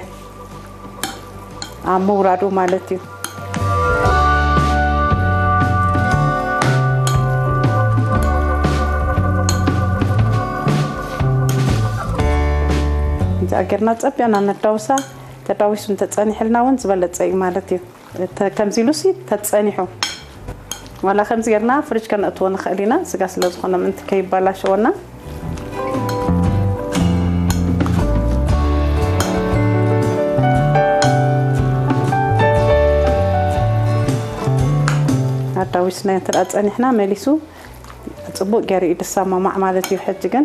ኣብ ምውራዱ ማለት እዩ። እዚኣ ጌርና ጸቢቕና ነዳውሳ። ተዳዊሱ እንተጸኒሕልና እውን ዝበለጸ እዩ ማለት እዩ። እተ-፣ ከምዚ ኢሉሲ ተጸኒሑ፣ ዋላ ከምዚ ጌርና ፍሪጅ ከነእትዎ ንኽእል ኢና፣ ስጋ ስለ ዝኾነ ምእንቲ ከይበላሸወና። ኣዳዊስና እንተ ደኣ ጸኒሕና፣ መሊሱ ጽቡቕ ገይሩ እዩ ዝሰማማዕ ማለት እዩ። ሕጂ ግን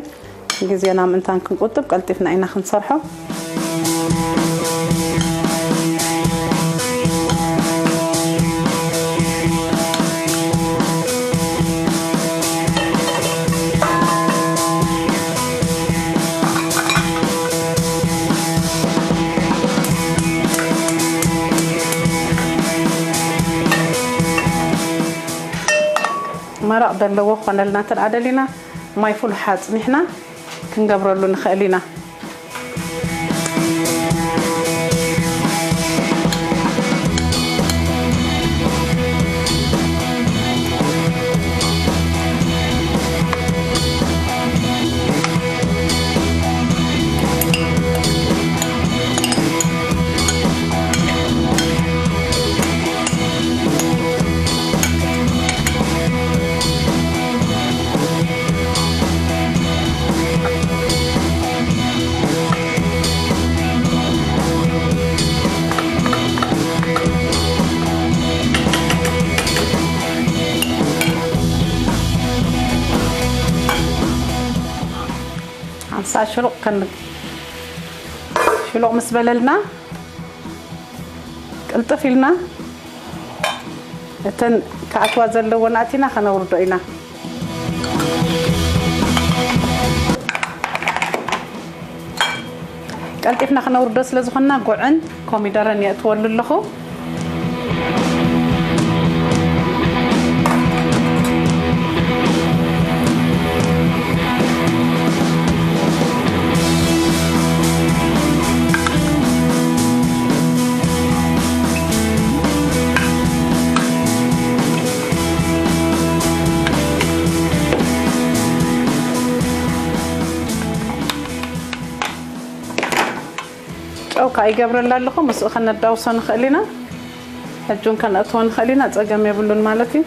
ግዜና ምእንታን ክንቁጥብ ቀልጢፍና ኢና ክንሰርሖ። መረቕ ዘለዎ ክኾነልና እንተ ደኣ ደሊና፣ ማይ ፍሉሕ ኣጽኒሕና ክንገብረሉ ንኽእል ኢና። ሓንሳእ ሽሩቕ ከን-፣ ሽሩቕ ምስ በለልና፣ ቅልጥፍ ኢልና እተን ክኣትዋ ዘለወን ኣቲና ከነውርዶ ኢና። ቀልጢፍና ክነውርዶ ስለ ዝኾንና፣ ጉዕን ኮሚደረን የእትወሉ ኣለኹ። ጨው ከኣ ይገብረላ ኣለኹ። ምስኡ ከነዳውሶ ንኽእል ኢና። ሕጂ እውን ከነእትዎ ንኽእል ኢና። ጸገም የብሉን ማለት እዩ።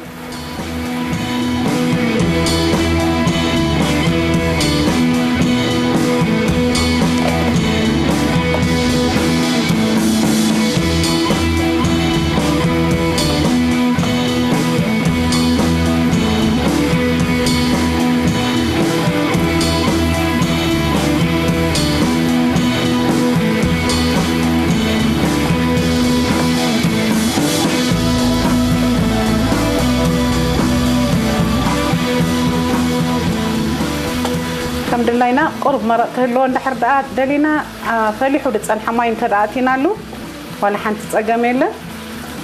ከም ድላይና ቁሩብ መረቕ ክህልዎ እንድሕር ደኣ ደሊና፣ አ፣ ፈሊሑ ዝጸንሐ ማይ እንተ ደኣ ኣቲናሉ፣ ዋላ ሓንቲ ጸገም የለን።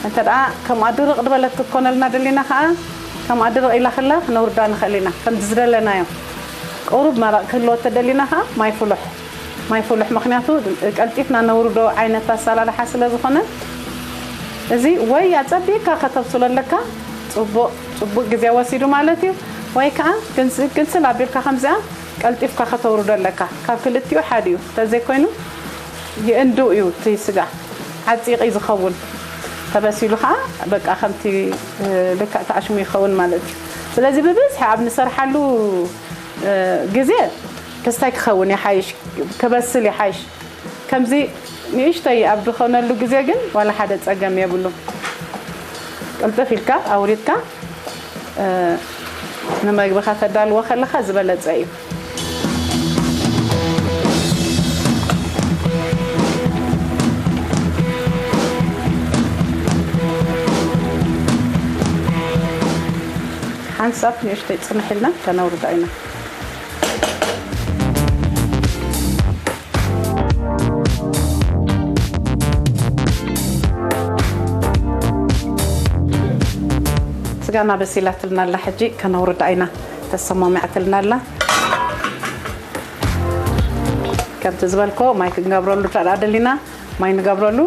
እንተ ደኣ ከምኣ ድርቕ ዝበለት ክትኮነልና ደሊና ከኣ፣ ከምኣ ድርቕ ኢላ ከላ ክነውርዳ ንኽእል ኢና፣ ከምዚ ዝደለናዮ። ቁሩብ መረቕ ክህልዎ እተደሊና ከኣ ማይ ፍሉሕ፣ ማይ ፍሉሕ፣ ምኽንያቱ ቀልጢፍና ነውርዶ ዓይነት ኣሰላልሓ ስለ ዝኾነ፣ እዚ ወይ ኣጸቢቕካ ከተብስሎ ኣለካ፣ ጽቡቕ፣ ጽቡቕ ግዜ ወሲዱ ማለት እዩ፣ ወይ ከኣ ግንስ-፣ ግንስል ኣቢልካ ከምዚኣ ቀልጢፍካ ከተውርዶ ኣለካ። ካብ ክልቲኡ ሓደ እዩ። እንተዘይኮይኑ ይእንድው እዩ እቲ ስጋ፣ ዓጺቕ እዩ ዝኸውን። ተበሲሉ ከኣ በቃ ከምቲ፣ እ፣ ልክዕ ተኣሽሙ ይኸውን ማለት እዩ። ስለዚ ብብዝሒ ኣብ ንሰርሓሉ፣ እ፣ ግዜ ክስታይ ክኸውን ይሓይሽ፣ ክበስል ይሓይሽ። ከምዚ ንእሽተይ ኣብ ዝኾነሉ ግዜ ግን ዋላ ሓደ ጸገም የብሉን። ቅልጥፍ ኢልካ ኣውሪድካ፣ እ፣ ንመግብኻ ተዳልዎ ከለኻ ዝበለጸ እዩ። ሓንሳብ ንእሽተይ ጽንሕ ኢልና ከነውርዳ ኢና። ስጋና በሲላትልና ኣላ፣ ሕጂ ከነውርዳ ኢና። ተሰማሚዓትልና ኣላ። ከምቲ ዝበልኮ ማይ ክንገብረሉ እንተ ደኣ ደሊና ማይ ንገብረሉ።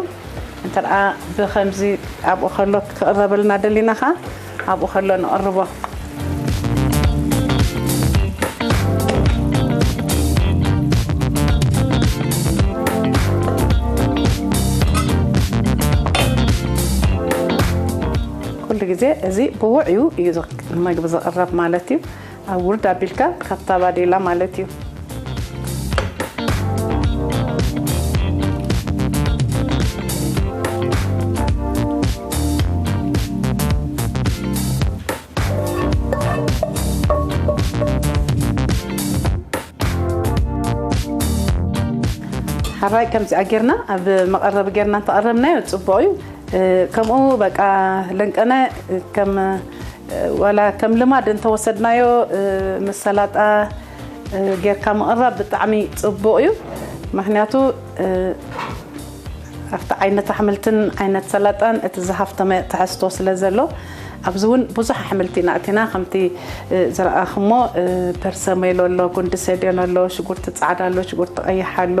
እንተ ደኣ ብኸምዚ ኣብኡ ከሎ ክቕረበልና ደሊና ኸኣ ኣብኡ ከሎ ንቕርቦ። ኩሉ ግዜ እዚ ብውዕዩ እዩ ዝቕ-፣ መግቢ ዝቕረብ ማለት እዩ። ኣብ ውርድ ኣቢልካ ካብታ ባዴላ ማለት እዩ። ሓራይ ከምዚኣ ጌርና ኣብ መቐረቢ ጌርና እንተቐረብናዮ ጽቡቕ እዩ። እ፣ ከምኡ በቃ ለንቀነ ከም፣ እ፣ ዋላ ከም ልማድ እንተወሰድናዮ፣ እ፣ ምስ ሰላጣ፣ እ፣ ጌርካ ምቕራብ ብጣዕሚ ጽቡቕ እዩ። ምኽንያቱ፣ እ፣ ኣብቲ ዓይነት ኣሕምልትን ዓይነት ሰላጣን እቲ ዝሃፍተመ ትሕዝቶ ስለ ዘሎ፣ ኣብዚ እውን ብዙሕ ኣሕምልቲ ኢና ኣእቲና፣ ከምቲ፣ እ፣ ዝረኣኹሞ፣ እ፣ ፐርሰሜሎ ኣሎ፣ ጉንዲ ሰድዮን ኣሎ፣ ሽጉርቲ ጻዕዳ ኣሎ፣ ሽጉርቲ ቀይሕ ኣሎ፣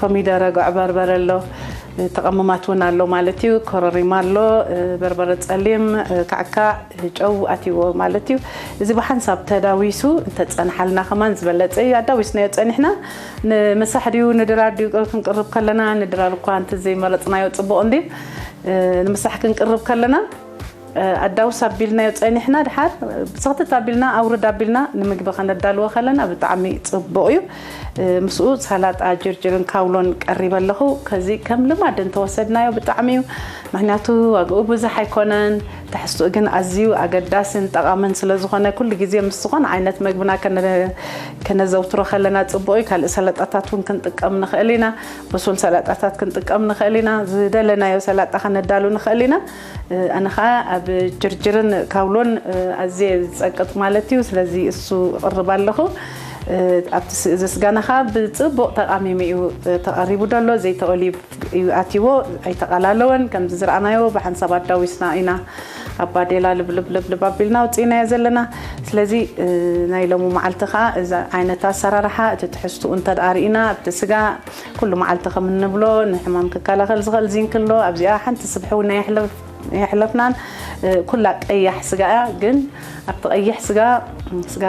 ኮሚደረ፣ ጉዕ በርበረ ኣሎ፣ እ፣ ተቐምማት እውን ኣሎ ማለት እዩ። ኮረሪማ ኣሎ፣ እ፣ በርበረ ጸሊም፣ እ፣ ካዕካዕ፣ ጨው ኣትይዎ ማለት እዩ። እዚ ብሓንሳብ ተዳዊሱ እንተጸንሓልና ከማን ዝበለጸ እዩ። ኣዳዊስናዮ ጸኒሕና ንምሳሕ ድዩ ንድራር ድዩ ክንቅርብ ከለና፣ ንድራር እኳ እንተ ዘይመረጽናዮ ጽቡቕ እንድዩ። እ፣ ንምሳሕ ክንቅርብ ከለና፣ እ፣ ኣዳውስ ኣቢልናዮ ጸኒሕና ድሓር ብስኽትት ኣቢልና ኣውርድ ኣቢልና ንምግቢ ከነዳልዎ ከለና ብጣዕሚ ጽቡቕ እዩ። እ፣ ምስኡ ሰላጣ ጅርጅርን ካውሎን ቀሪበ ኣለኹ። ከዚ ከም ልማድ እንተወሰድናዮ ብጣዕሚ እዩ። ምኽንያቱ ዋግኡ ብዙሕ ኣይኮነን፣ ትሕዝትኡ ግን ኣዝዩ ኣገዳስን ጠቓምን ስለ ዝኾነ፣ ኩሉ ግዜ ምስ ዝኾነ ዓይነት መግብና ከነ-፣ ከነዘውትሮ ከለና ጽቡቕ እዩ። ካልእ ሰላጣታት እውን ክንጥቀም ንኽእል ኢና። ብሱል ሰላጣታት ክንጥቀም ንኽእል ኢና። ዝደለናዮ ሰላጣ ከነዳሉ ንኽእል ኢና። እ፣ ኣነ ኸኣ ኣብ ጅርጅርን ካውሎን፣ እ፣ ኣዝየ ዝጸቅጥ ማለት እዩ። ስለዚ እሱ እቕርብ ኣለኹ። እ፣ ኣብቲ ስ-፣ እዚ ስጋና ኸኣ ብጽቡቕ ተቓሚሙ እዩ፣ እ፣ ተቐሪቡ ደሎ። ዘይተ ኦሊቭ እዩ ኣትይዎ፣ ኣይተቓላለወን። ከምዚ ዝረኣናዮ ብሓንሳብ ኣዳዊስና ኢና ኣብ ባዴላ ልብልብ ልብልብ ኣቢልና ኣውጺእናዮ ዘለና። ስለዚ፣ እ፣ ናይ ሎሚ መዓልቲ ኸኣ እዚ ዓይነት ኣሰራርሓ፣ እቲ ትሕዝትኡ እንተ ደኣ ርኢና፣ ኣብቲ ስጋ ኩሉ መዓልቲ ከም እንብሎ ንሕማም ክከላኸል ዝኽእል ዚንክ ኣሎ። ኣብዚኣ ሓንቲ ስብሒ እውን ኣየሕለፍ-፣ ኣየሕለፍናን። እ፣ ኩላ ቀያሕ ስጋ እያ፣ ግን ኣብቲ ቀይሕ ስጋ፣ ስጋ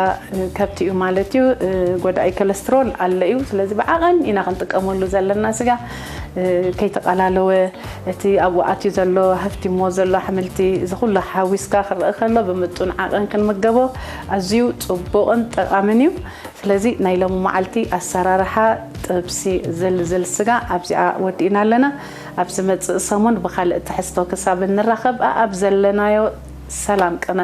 ከብቲ እዩ ማለት እዩ። እ፣ ጎዳኢ ኮለስትሮል ኣለ እዩ። ስለዚ ብዓቐን ኢና ክንጥቀመሉ ዘለና ስጋ፣ እ፣ ከይተቓላለወ እቲ ኣብኡ ኣትዩ ዘሎ ሃፍቲሞ ዘሎ ኣሕምልቲ፣ እዚ ኩሉ ሓዊስካ ክረአ ከሎ ብምጡን ዓቐን ክንምገቦ ኣዝዩ ጽቡቕን ጠቓምን እዩ። ስለዚ ናይ ሎሚ መዓልቲ ኣሰራርሓ ጥብሲ ዝልዝል ስጋ ኣብዚኣ ወዲእና ኣለና። ኣብ ዝመጽእ ሰሙን ብኻልእ ትሕዝቶ ክሳብ እንራኸብ ኣኣብ ዘለናዮ ሰላም ቅነ።